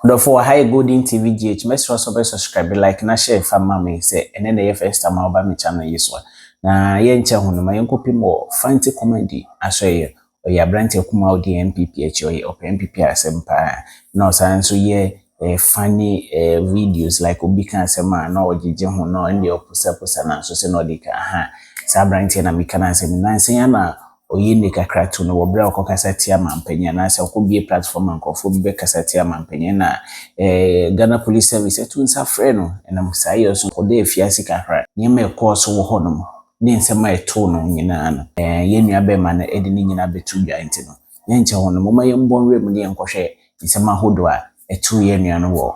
Ɔdɔfo wɔ ha yɛ Golden TV GH. Mɛsrɛ sɛ wobɛ subscribe, like na share fa ma me sɛ ɛnɛ na ɛyɛ first time a woba me channel yi so a. Na yɛnkyɛ ho no ma yɛnkɔpem wɔ Fante Comedy asɔeɛ. Ɔyɛ aberanteɛ kumaa a ɔdi NPP akyi. Ɔyɛ ɔpɛ NPP asɛm paa. Na ɔsan nso yɛ funny videos like obi ka asɛm a na ɔgyegye ho na ɔno deɛ ɔposaposa nanso sɛ na ɔde ka aha. Saa aberanteɛ na meka no asɛm. Nansa yi na ɔyɛ ne kakra to no wɔ berɛ a ɔkɔkasa tia mampanyin anaasɛ ɔkɔbie platform a nkurɔfoɔ bi bɛkasa tia mampanyin na Ghana Police Service ɛto nsa frɛ no ɛnam saa yɛ so ɔda afiase kakra. Nneɛma ɛkɔɔ so wɔ hɔnom ne nsɛm a ɛtoo no nyinaa no yɛn nua bɛrima no de ne nyinaa bɛto dwa nti no yɛnkyɛ ho no momma yɛmbɔ nwura mu ne yɛnkɔhwɛ nsɛm ahodoɔ a ɛtoo yɛn nua no wɔ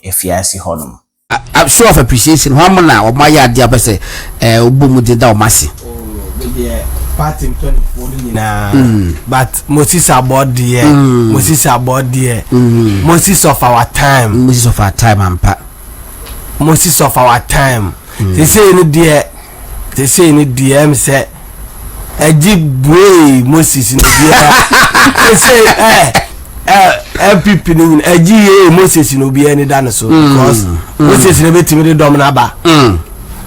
afiase hɔnom. Show of appreciation wɔn mo na wɔn ayɛ adeɛ apɛ sɛ wɔbɔ mu de da wɔn ase. Deɛ party mpanyinfoɔ no nyinaa, but Moses Abɔdeɛ, Moses Abɔdeɛ, Moses of our time. Moses of our time ampa. Moses of our time. Sesei no deɛ, sesei no deɛ sɛ ɛgye bue Moses no biara sesei ɛ NPP no nyina ɛgye yie Moses no obiara ni da no so because Moses no bɛtumi de dɔm no aba.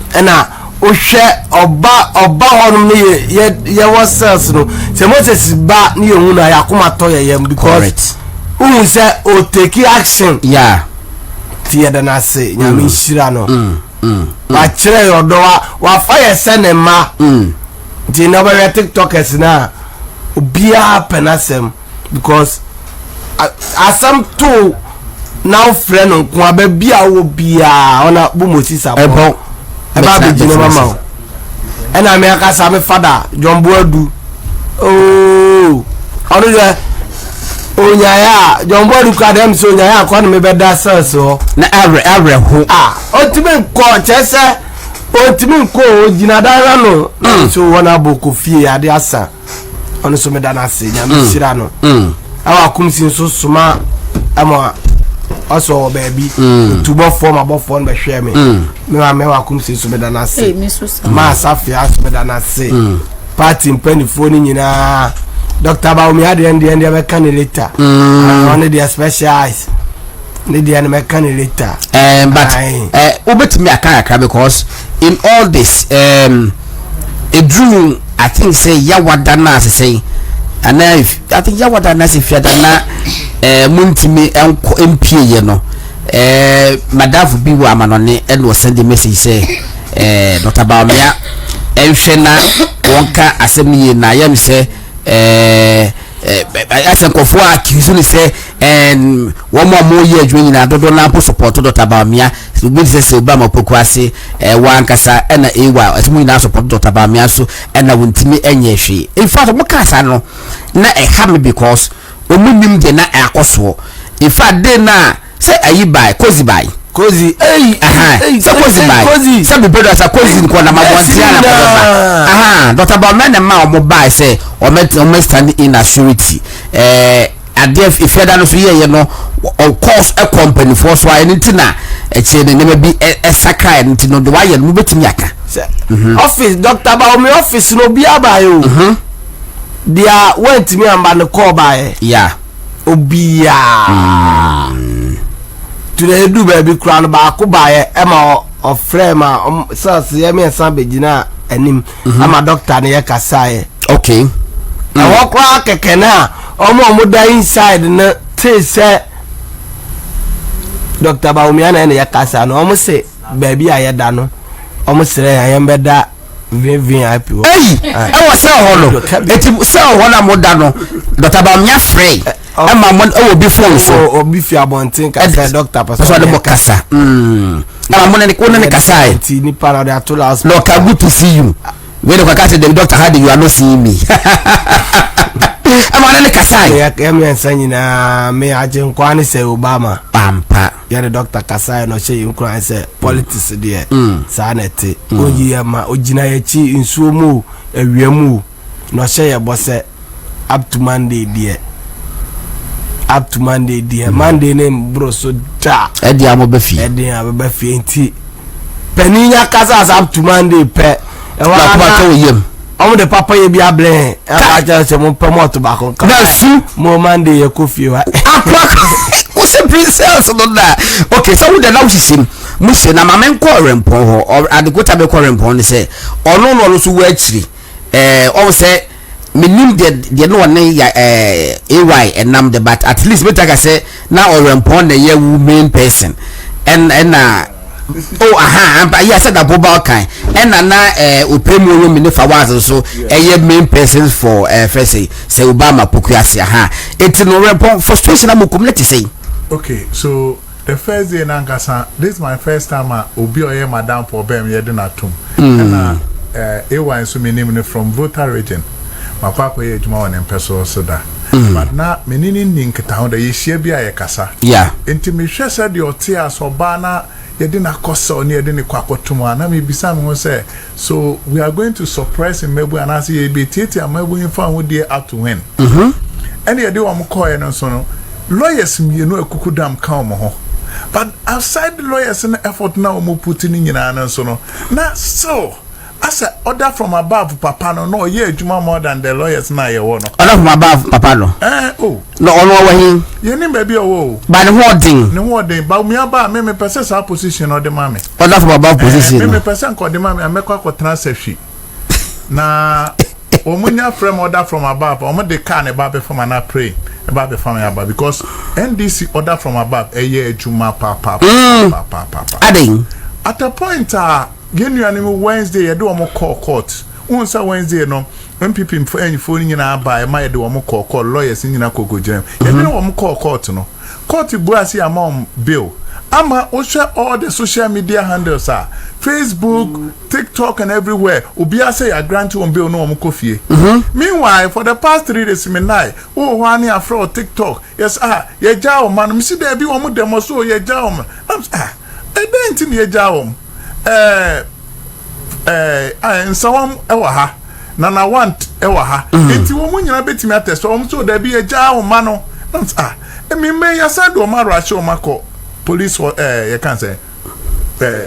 Ɛna wohwɛ ɔba hɔnom no yɛ yɛ yɛwɔ cells no sɛ Moses ba ne yɛhu no a yɛakoma tɔ yɛ yam because wohu sɛ ɔtake action. Nti yɛda no ase, Nyame nhyira no. Wakyerɛ yɛ ɔdɔ wa wafa yɛ sɛ ne mma. Nti na wobɛhwɛ TikTokers no a obiara pɛ n'asɛm because asɛm to na wofrɛ no nko a baabi a wowɔ biaa ɔna bo Moses abɔ ɛbɔ ɛba abɛgyina mu ama wo. Ɛna me akasa me fada John Boadu ooo ɔno deɛ onyaeɛ a John Boadu kora deɛ sɛ onyaeɛ a kɔ ne mebɛda cells hɔ. Na awerɛ ho. A ɔntumi nkɔ kyerɛ sɛ ɔntumi nkɔ o gyina dan na no na nso wɔn abɔ kɔ fie ade asa. Ɔno nso meda no ase, Nyame hyira no. Ɛwɔ akomsi nso soma ɛma ɔsɔ wɔ baabi otubɔfoɔ ma bɔfoɔ no bɛhwɛ me me maame ɛwɔ akomsi nso meda no ase. Ee, me nso saa. Maa Safia nso meda no ase. Party mpanimfoɔ no nyinaa, Dr Bawumia adeɛ no deɛ no deɛ bɛka ne later. Ah, ɔno deɛ special ne deɛ no mɛka ne later. But Aye. Wobɛtumi aka kakra because in all this eduru I think sɛ Yawada na asesɛn anaa I think Yawada na asɛ Fiada na muntumi nkɔ mpie yɛ no madamfo bi wɔ amanɔne ɛna ɔsend message sɛ Dr Bawumia ɛnhwɛ na wɔnka asɛm no yie na yɛm sɛ asɛ nkurɔfoɔ a accuse no sɛ wɔn a wɔyɛ adwuma nyinaa dodoɔ naa mpo support Dr Bawumia. Obi te sɛ Obama Opoku ase wɔn ankasa ɛna ewa ɛsɛ mo nyinaa support Dr Bawumia so ɛna wɔntumi ɛnyɛ hwee. In fact, wɔn kaa saa no na ɛha me because wɔn nim deɛ na ɛakɔ soɔ. In fact, de na sɛ ayi bae kozi bae. Kozi eyi. Sɛ kozi bae kozi sɛ bibi do sɛ kozi nkɔ na ma bɔnten a na kɔdɔ ba Dr Bawumia na ma wɔn bae sɛ wɔn stand in as surety adeɛ Efiada no so yɛyɛ no ɔkɔ ɛkɔ mpanimfoɔ so a ɛno ti na ɛkyerɛ ne nneɛma bi ɛsakra ɛno ti no de wayɛ no mo bɛtumi aka. Sɛ office Dr Bawumia office no obiara baeɛ o deɛ wɔntumi amba no kɔɔ baeɛ. Obiara tuna edu baabi kura no baako baeɛ ɛma ɔfrɛ ma sɛs yɛ mmiɛnsa bɛgyina anim ama doctor no yɛ kasaeɛ. Ɛwɔ koraa kɛkɛ no a ɔmo a ɔmo da inside no tee sɛ Dr Bawumia na ɛna yɛ kasa no, ɔmo se baabi a yɛda no ɔmo srɛ yɛn yɛn bɛda VVIP hɔ. Eyi ɛwɔ sɛ hɔ no eti sɛ hɔ na mo da no Dr Bawumia frɛ ɛma mo ɛwɔ obi phone so. Obi fi abɔnten kasa doctor pɛ sɛ ɔde mo kasa ɛma mo ne wo ne ne kasa yɛ. Nti nipa na ɔde ato last. Doctor, good to see you. Wei de kɔka sɛ dem doctor, how you are not seeing me ɛma ne ne kasa yɛ. Yɛ mmiɛnsa nyinaa, me agye nkwa ne sɛ Obama. Pampa. Yɛde doctor kasa yɛ na ɔhyɛ yɛn nkuran sɛ politics deɛ saa na ɛte. Oyi yɛ ma ogyina yɛ akyi nsuo mu o awia mu o na ɔhyɛ yɛ bɔ sɛ up to Monday deɛ, up to Monday deɛ, Monday ne mboro so da. Ɛdi a mo bɛ fi. Ɛdi a bɛbɛ fie nti panin nya kasa as up to Monday pɛ ɛwɔ Na akoma tɔ wɔ yam. Ɔmo de papa yɛ bi ablɛn ɛka kyerɛ sɛ mo pɛ mɔto baako nka. Na su. Mo Monday yɛ kɔ fie wa. Akora. Wosɛ princess no na okay sɛ wode na wohyehyɛ mu mo hyɛ na maame nkɔ ɔrempɔn hɔ. Adekota bɛkɔ ɔrempɔn ne sɛ ɔno na ɔno nso wɔ akyiri ɛɛ ɔwɔ sɛ menim deɛ na ɔne ya ɛɛ ay ɛnam de, but at least meta ka sɛ na ɔrempɔn na ɛyɛ wo main person ɛna oh aha ampa yɛ sɛ dabo ba ɔkan ɛna na opemu oyomi ne Fawaz nso ɛyɛ main persons for fɛ sɛ Obama Pokuase aha. Eti no ɔrempɔn frustration amu kum ne te sɛ. Okay, so the first day nankasa, this is my first time a obi a ɔyɛ madam for ɔbɛn mi yɛde n'atom. Ɛna ay nso mi nim no from Volta Region, makɔ akɔyɛ adwuma wɔ ne mpɛ so da, but na me ne ne ni nkitaho da, yɛhyia bi a yɛkasa. Nti mehwɛ sɛ deɛ ɔte a sɛ ɔbaa na yɛde n'akɔ sɛw ne yɛde ne kɔ akɔtom a, na mebisa me ho sɛ, so we are going to suppress mmabu anaasɛ yɛbɛtiatia mmabu yi fa ho deɛ ato when? Ɛne yɛde wɔn kɔɛ no nso no, lawyers mmienu akuku dam ka wɔn ho, but aside the lawyers no effort na wɔn put ne nyinaa no nso no, na still asɛ order from above papa no na ɔyɛ adwuma more than the lawyers na yɛwɔ no. Order from above papa no. Ɛɛ o. Na ɔno ɔwɔ he? Yɛnim baabi a ɔwɔ o. Ba ne ho ɔden. Ne ho ɔden. Bawumia ba a, me mepɛ sɛ saa position na ɔde ma me. Order from above position me no. Mepɛ sɛ nka ɔde ma me a, mɛkɔ akɔtena sahwi na wɔn nya frɛ m order from above, wɔn de car ne ba abɛfa m anaa plane ba abɛfa me aba, because NDC order from above ɛyɛ adwuma paapaapaapaapaapa. Aden? At a point a yɛn nuanom Wednesday yɛde wɔn kɔɔ court, wɔn sɛ Wednesday no NPP mpanyinfoɔ no nyinaa ba ɛma yɛde wɔn kɔɔ court, lawyers nyinaa kɔ kɔ gyina mu, yɛde wɔn kɔɔ court no, court bu ase ama wɔn bail ama. Wohwɛ all the social media handles a, Facebook, TikTok and everywhere, obiara sɛ yɛ grant wɔn bail na wɔn kɔ fie. Meanwhile, for the past 3 days mi nine wowɔ hɔ ani afrɛ wɔ TikTok, yes, ah, yɛgya wɔn ma no mesi dɛbi wɔn dɛm so yɛgya wɔn nam, ah, ɛdɛn nti na yɛgya wɔn? ɛɛ ɛɛ Nsawam ɛwɔ ha, Nana Want ɛwɔ ha, nti wɔn nyinaa bɛtumi atɛ so wɔn so dɛbi yɛgya wɔn ma no nam, ah, emi mbɛ yasa de wɔn arɔ ahyɛ wɔn akɔ police hɔ, yɛka sɛ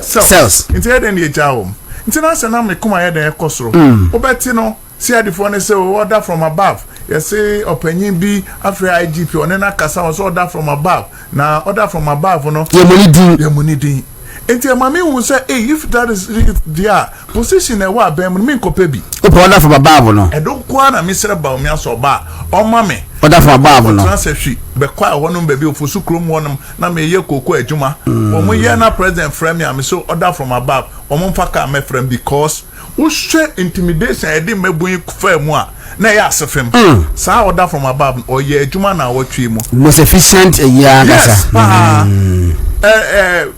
cells. Cells. Nti yɛ dɛn na yɛgya wɔn? Nti na sɛ na me koma yɛ dɛn ɛkɔ soro, wobɛte no CID foɔ no sɛ order from above, yɛsɛ ɔpanyin bi afrɛ IGP, ɔne no akasa wɔ sɛ order from above, na order from above no yɛ mo ne din. Yɛ mo ne din. Nti ɛma mi hu sɛ, hey, if that is it there, position ɛwɔ abɛn mu no, mi nkɔpɛ bi. Wopɛ order from above no. Ɛdo nkoa na mesrɛ Bawumia sɛ ɔba a, ɔma me order from above no. Ɔtena sɛ hwi bɛkɔ a ɛhɔ nom baabi Ofosu kurom hɔ nom na meyɛ koko adwuma. Wɔn yɛ na president frɛ me a, me so order from above, wɔn mfa kaa mɛfrɛ m, because wohwɛ intimidation a yɛde mmɛbun yi faa mu a, na ɛyɛ ase fam. Saa order from above no, ɔyɛ adwuma na awɔtwe mu. Most efficient ɛyi ankasa. Yes paa. ɛɛ ɛɛ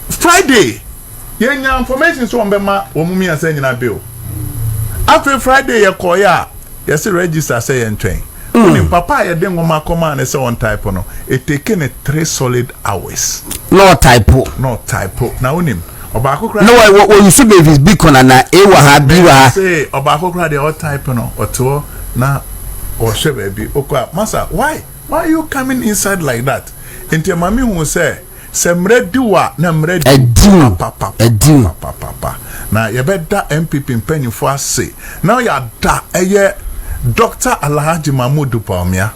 Friday yɛnya information sɛ wɔn bɛma wɔn mu mmiɛnsa nyinaa bail. Afei Friday yɛ kɔɔyɛ a, yɛsɛ register sɛ yɛn twɛn. Onim papa a yɛde nwoma kɔmaa ne sɛ wɔn type no, it take ne 3 solid hours. Na ɔtype. Na ɔtype na onim ɔbaako koraa. Na wɔ wɔ use Mavis Beacon ana A wɔ ha, B wɔ ha. Sɛ ɔbaako koraa deɛ, ɔtype no, ɔte hɔ na ɔhwɛ baabi okɔ a, masa, why you coming inside like that? Nti ɛma mi hu sɛ mmerɛ di wa na mmerɛ di. Ɛdi wo. Ɛdi wo. Papapapa na yɛbɛda NPP mpanyinfoɔ ase na yɛada ɛyɛ Dr Alhaji Mahmood Bawumia.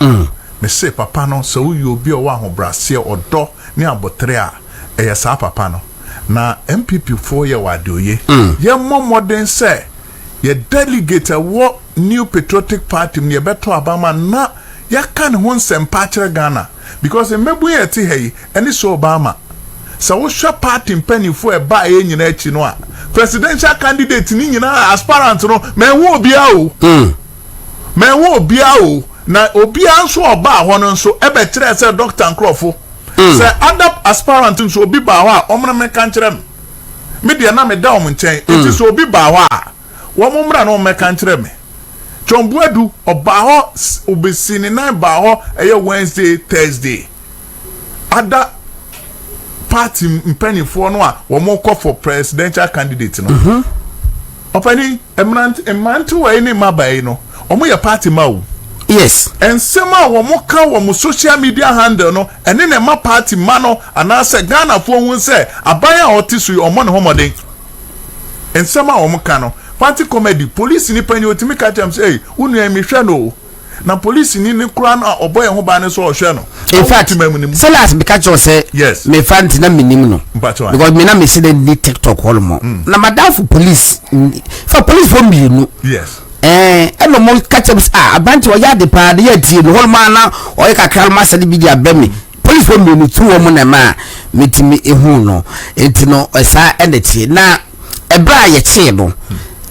Mese papa no sɛ woyɛ obi a ɔwɔ ahobrɛaseɛ, ɔdɔ ne abotere a, ɛyɛ saa papa no na NPP foɔ yɛ wɔ adeoye. Yɛmmɔ mmɔden sɛ yɛ delegate ɛwɔ New Patriotic Party mu yɛbɛtɔ abama na yɛaka ne ho nsɛmpa akyerɛ Ghana, because mmɛbu yɛ te ha yi ɛne sɛ Obama sɛ wohwɛ party mpanimfoɔ a ɛbaa yɛ nyinaa akyi no a, presidential candidate ne nyinaa, aspirant no, mɛnhu obiara o, mɛnhu obiara o. Na obiara nso a ɔbaa hɔ no nso ɛbɛkyerɛ sɛ doctor nkurɔfo sɛ other aspirant nso obi baa hɔ a, ɔmo na mɛka nkyerɛ me. Me deɛ na meda wɔn nkyɛn, nti sɛ obi baa hɔ a, wɔn mmra na wɔn mɛka nkyerɛ me. John Buadu ɔbaa hɔ, obesi ne nan baa hɔ ɛyɛ Wednesday, Thursday. Ada party mpanimfoɔ no a wɔn kɔ for presidential candidate no, ɔpanin, mmerantewa yi ne mmabaa yi no, wɔn yɛ party ma o. Nsɛm a wɔn ka wɔ social media handle no, ɛne na ɛma party ma no anaasɛ Ghanafoɔ hu sɛ aban a ɔte so yi, ɔmmɔ ne ho mmɔden. Nsɛm a wɔn ka no, party comedy, police nipa ni otumi ka kyerɛ m sɛ, ɛy, wo nua yi mehwɛ no o. Na polisini no koraa no a ɔbɔ yɛn ho ban no nso ɔhwɛ no. In fact, sɛ last meka kyerɛ sɛ yes. mefa nti na menim no because me na mesi dɛ ni TikTok hɔ nom mm. Na madamfo police fa police fo mmienu. Yes. Ɛɛ ɛna ɔmo ka kyerɛ mi sɛ ah aberante ɔyɛ ade paa de yɛ tie no hɔ nom a na ɔyɛ kakra no ma asɛde bi de abɛ mi. Police fo mmienu tu wɔn na ɛma a metumi ehu no nti no ɛsaa ɛna tie na. Ɛberɛ a yɛkyee no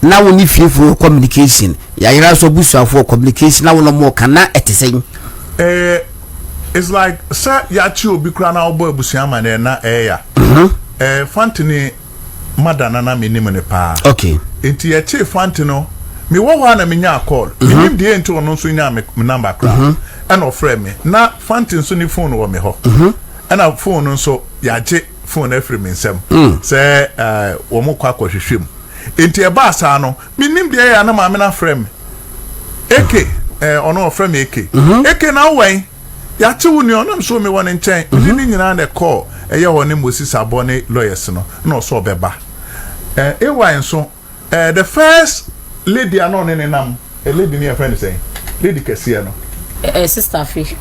na wo ne fiefoɔ wɔ communication, yɛayera nso abusuafoɔ wɔ communication na wo ne wɔn reka na ɛte sɛn? Eh, it's like sɛ yɛakye obi koraa na wobɔ abusua amanneɛ na ɛyɛ ya. Eh, Fante ne mother na na menim no paa. Okay. Nti yɛkyee Fante no, mewɔ hɔ a na menyaa call. Menim deɛ nti ɔno nso nyaa me number koraa. Ɛna ɔfrɛɛ me. Na Fante nso ne phone wɔ me hɔ. Ɛna phone no nso yɛagye. Phone no afiri me nsam sɛ wɔn kɔ akɔhwehwɛ mu. Nti ɛbaa saa no, menim deɛ ɛyɛ a na maame no afrɛ me. Eke, ɔno ɔfrɛ me Eke. Eke na wowɛn? Yɛakye wo nua, ɔnam so mewɔ ne nkyɛn. Mene ne nyinaa na ɛkɔɔ ɛyɛ hɔ ne Moses abɔ ne lawyers no, na ɔsɛ ɔbɛba. AY nso, Eh the first lady a na ɔne ne nam eh lady no yɛfrɛ no sɛn lady kɛseɛ no. Eh, eh sister Afi.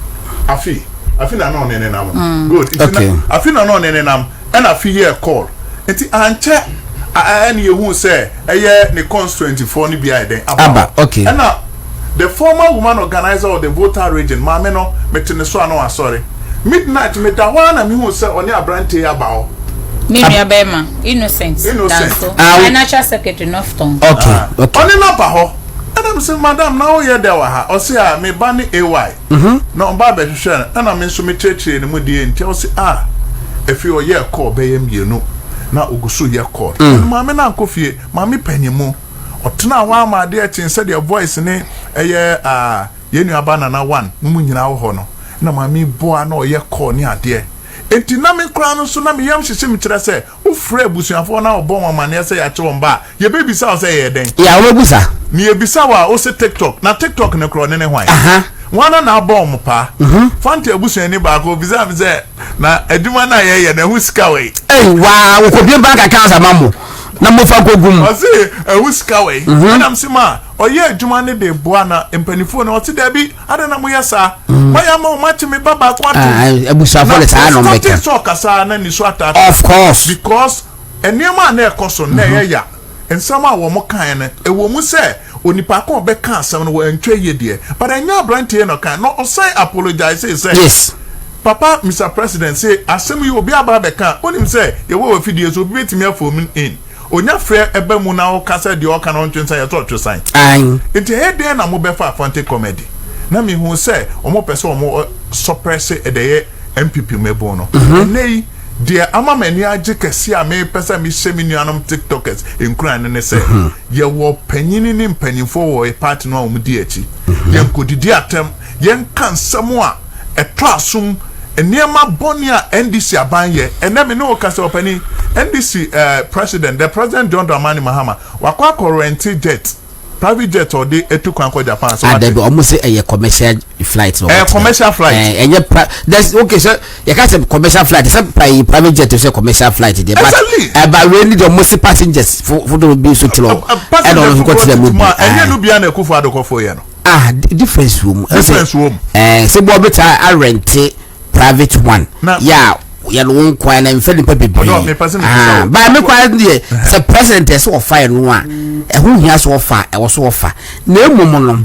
Afi Afi na na ɔne ne nam no. Mm. Good nti okay. na Afi na na ɔne ne nam ɛna Afi yɛɛ call nti ankyɛ ɛna yɛhu sɛ ɛyɛ ne constituent foɔ no bi ayɛ dɛn aba okay. Ɛna The former woman organiser of the Volta Region, maame no, mete ne so a na wasɔre. Midnight, meda hɔ ara na mihuu sɛ ɔne aberante yi aba hɔ. Me nua barima, Innocent Danso, Financial Secretary, Northton. Okay, okay. Ɔne no aba hɔ. Ɛna mese, Madam, na woyɛ dɛn wɔ ha? Ɔse, Ah, me ba ne AY. Na ɔba abɛhwehwɛ no. Ɛna me nso mekyerɛkyerɛɛ ne mu deɛ nti. Ɔse, Ah, afei ɔyɛɛ call bɛyɛ mmienu, na ɔgu so yɛ call. Ɛna maame no ankɔ fie. Maame panyin mu. Ɔtenaa hɔ ara ma adeɛ kyee sɛdeɛ voice ne ɛyɛ ah yɛn nua ba Nana one no mu nyinaa wɔ hɔ no na maame yi boa na ɔyɛ call ne adeɛ enti na me koraa no nso na me yam hyehye me kyerɛ sɛ wofrɛ abusuafoɔ na wɔbɔ wɔn amaneɛ sɛ yɛakye wɔn ba a yɛbɛbisa wo sɛ ɛyɛ dɛn? Yeah, wɔbɛbusa. Na yɛbisa wo a wose TikTok na TikTok no korɔ ɔne ne hwan? Aha. Hwan na abɔ wɔn paa? Fante abusuani baako obisaa me sɛ na adwuma no a yɛyɛ no ɛho sika wɔ he? Ei, waa, wɔkɔbue bank account ama mo. na mofa kɔgu mu. Ɔse ɛho sika wɔ he? Ɛna mese ma ɔyɛ adwuma no de boa na mpanifoɔ no ɔse daabi adɛn na moyɛ saa moayɛ ama wɔn akye me ba baako atom. Abusuafoɔ de saa na ɔmbɛka. Na sɛ ɔkasa na ne so ataataa. Of course. Because nneɛma a na ɛkɔ so na ɛyɛ ya nsɛm a wɔn kae no ɛwɔ mu sɛ onipa ko a ɔbɛka asɛm no wantwa yie deɛ but ɛnyɛ aberanteɛ na ɔkae na ɔsan apologize sɛ. Yes. Papa Mister President se asem yi obi aba abɛka a wonim sɛ yɛwɔ wɔ afidie so obi bɛtumi a phone in onya frɛ ɛba mu na ɔka sɛ deɛ ɔka no ɔntwe nsan yɛsɛ ɔtwe san Ae. nti ɛyɛ dɛn na mobɛfa Afante comedy na mehuu sɛ wɔn pɛ sɛ wɔn sɔprɛse ɛde ɛyɛ NPP mmabun no ɛnɛ yi deɛ ama m'ani agye kɛseɛ a mepɛ sɛ mehyɛ me nuanom tiktokers nkuran no ne sɛ yɛwɔ panyini ne mpanyinfoɔ wɔ yɛ party no a wɔn di akyi yɛnkɔdidi atɛm yɛnka nsɛm a ɛtɔ asom nneɛma bɔne a NDC aban yɛ. Ɛnnɛ me ne wo kasa ɔpanin, NDC eh, president, the President John Dramani Mahama, wakɔ akɔ rɛnte jet, private jet a ɔde atu kwan kɔ Japan. So Ah, wate? dabi, ɔmo sɛ ɛyɛ commercial flight na Ɛyɛ ɔmo tena. commercial flight. Eh, ɛnyɛ pra, there's okay sɛ yɛka sɛ commercial flight sɛ pri, private jet sɛ commercial flight deɛ but Exactly. ɛba wei ni deɛ ɔmo se passengers fo fodoɔ bi nso tena hɔ Ɛ, ɛ, ɛna ɔno Passenger nso kɔ foforɔ tena mu tete mu bi. a, ɛnyɛ Ah. no bia na Akufo Addo kɔfoɔ yɛ no. Ah difference wɔ mu. Difference wɔ mu. Ɛɛ sɛ bɔ ɔbɛta arɛnte private one. Na yɛ a yɛ no wɔn kwan na nfɛ nipa bebree. Ɔdɔ mi pɛsɛ mi bisa Ah o. baa mi kwan deɛ sɛ president ɛsɛ ɔfa yɛ no a ɛho hia so ɔfa ɛwɔ so ɔfa na emom no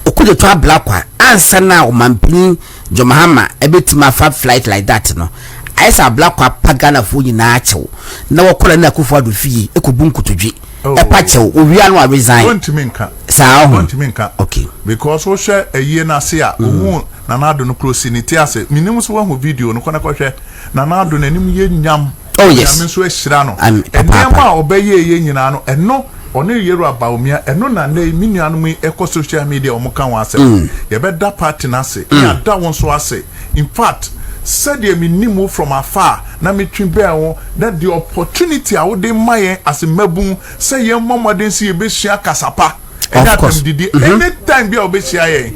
okudzeto ablakwa ansa na ɔmanpanyin John Mahama ɛbɛtumi afa flight like that no ayɛ sɛ ablakwa pa Ghanafoɔ nyinaa kyɛw na wɔkɔ na ne Akufo Addo fie ɛkɔbu nkotodwe. Oh. Ɛpa kyɛw owia no a resign. Ontumi nka. Saa ɔho. Ontumi nka. Okay. Because wohwɛ ayie no ase a, mm. ohun Nana Addo no kuro si ne ti ase. Menim so wahu video no kɔ na kɔhwɛ. Nana Addo n'anim yɛ nyam. Oh yes. Nyame nso ahyira no. Nneɛma a ɔbɛyɛ yɛ nyinaa no, ɛno ɔne Yero Abaomia ɛno na nnɛ yi me nuanom yi ɛkɔ social media wɔn ka ho asɛm. Mm. Yɛbɛda party no ase. Mm. Yɛada wɔn nso ase. In fact, sɛdeɛ menim wo from afar na metwe bɛn wo na the opportunity a wode ma yɛn as mmabun sɛ yɛmmɔ mmɔden sɛ yɛbɛsua kasa pa ɛne atɛmdidie mm-hmm. anytime bi a wobɛhyia yɛn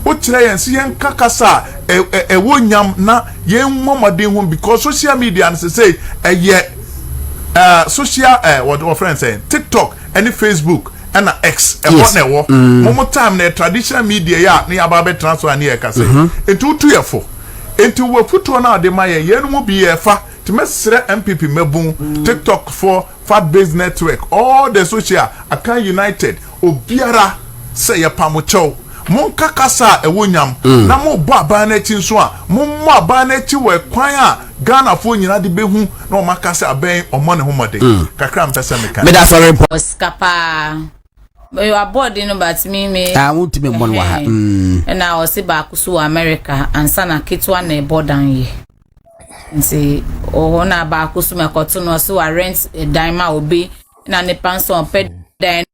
wokyerɛ yɛn sɛ yɛnka kasa a ɛwɔ nyam na yɛmmɔ mmɔden ho because social media no sɛ ɛyɛ social wɔfrɛ no sɛ TikTok ɛne Facebook. Ɛna X ɛhɔ na ɛwɔ. Mo mo time na traditional media yi a ne yɛaba abɛtena so a ne yɛkasa yi. Nti wotu yɛ fo. Nti wɔ afutuo no a wɔde ma yɛn, yɛn mu bi yɛfa. Nti mɛsrɛ NPP mmabun, TikTok foɔ, Fat Base Network, all the social, Akan United, obiara sɛ yɛpa mo kyɛw. Monka kasa a ɛwɔ nyam na mobɔ aban no akyi nso a, mommɔ aban no akyi wɔ ɛkwan a Ghanafoɔ nyinaa de bɛhu na wɔn aka sɛ aban yi ɔmmɔ ne ho mmɔden. Kakra a mpɛ sɛ meka. Meda sɔre mpɔ. Wɔ sika paa. Meyɛ abɔɔden no but me me. Ah, wontumi mmɔ no wɔ ha. Ɛna ɔse baako so wɔ America ansa na ketewa na ɛbɔ dan yɛ. Nti ɔhɔ na baako so mɛkɔto no, ɔse wa rent dan ma obi na nipa nso ɔpɛ dan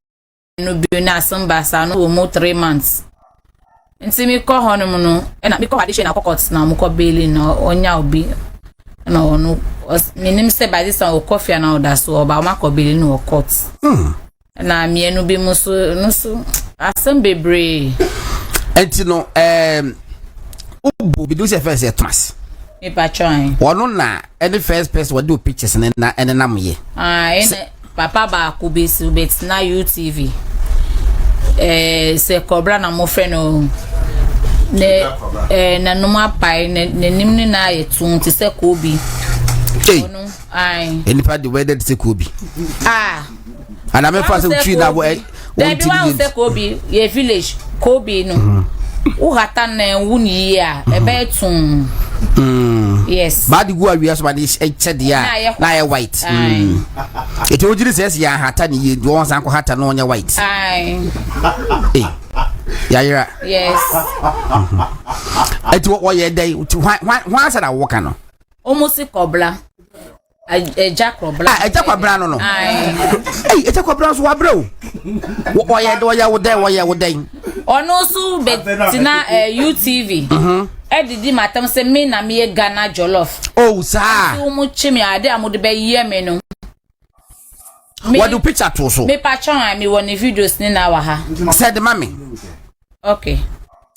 no bi na asɛm ba saa no wɔ mu 3 months. Nti mekɔ hɔnom no, ɛna mekɔ hɔ adehyɛ na akɔ court na ɔmokɔ bail na ɔnya obi na ɔno menim sɛ by this time ɔkɔ fie na ɔda so ɔba, ɔmo akɔ bail no wɔ court. Na mmienu bi mu so no so asɛm bebree. Nti no wobu bi de sɛ first yɛ Thomas. Mipatwa an. Ɔno na ɛne first person wɔde o pictures ne na ɛne nam yɛ. Ah, ɛne papa baako bi si bɛtena UTV, sɛ kɔbra na mofrɛ no ne n'anum apae, n'anim ne na ayɛ tun te sɛ koobi. Hey. Ɔno ae. Nipa de wɔyɛ dɛ te sɛ koobi. Ah. Ana mefa sɛ wotwi na wɔ wɔn ti ni sɛ koobi yɛ village koobi no, wohata na ɛnwu ne yie a, ɛbɛyɛ tun. Yes. Baade gu awia so ma de kyɛ deɛ a na ayɛ white. Eti o gyiri sɛ ɛsɛ yɛ ahata ne yie, wɔn san kɔ hata na ɔnyɛ white. Ee, yayera. Yes. Eti wɔyɛ dɛ ti hwan hwan hwan asɛ na wɔka no? Ɔmo si kɔbla. Ɛgya kɔbla. Ah, ɛgya kɔbla no. Ɛyi, ɛgya kɔbla nso wabrɛ o. Wɔyɛ wɔyɛ wo dɛn, wɔyɛ wo dɛn? Ɔno nso bɛtena UTV. Ɛdidi matam sɛ me na meyɛ Ghana jollof. Oh saa. Nti wɔn kye me ade a wɔde bɛyɛ me no. Wɔde picture to so. Mepa kyɛn a, mewɔ ne videos ne na wɔ ha. Sɛ de ma me. Okay.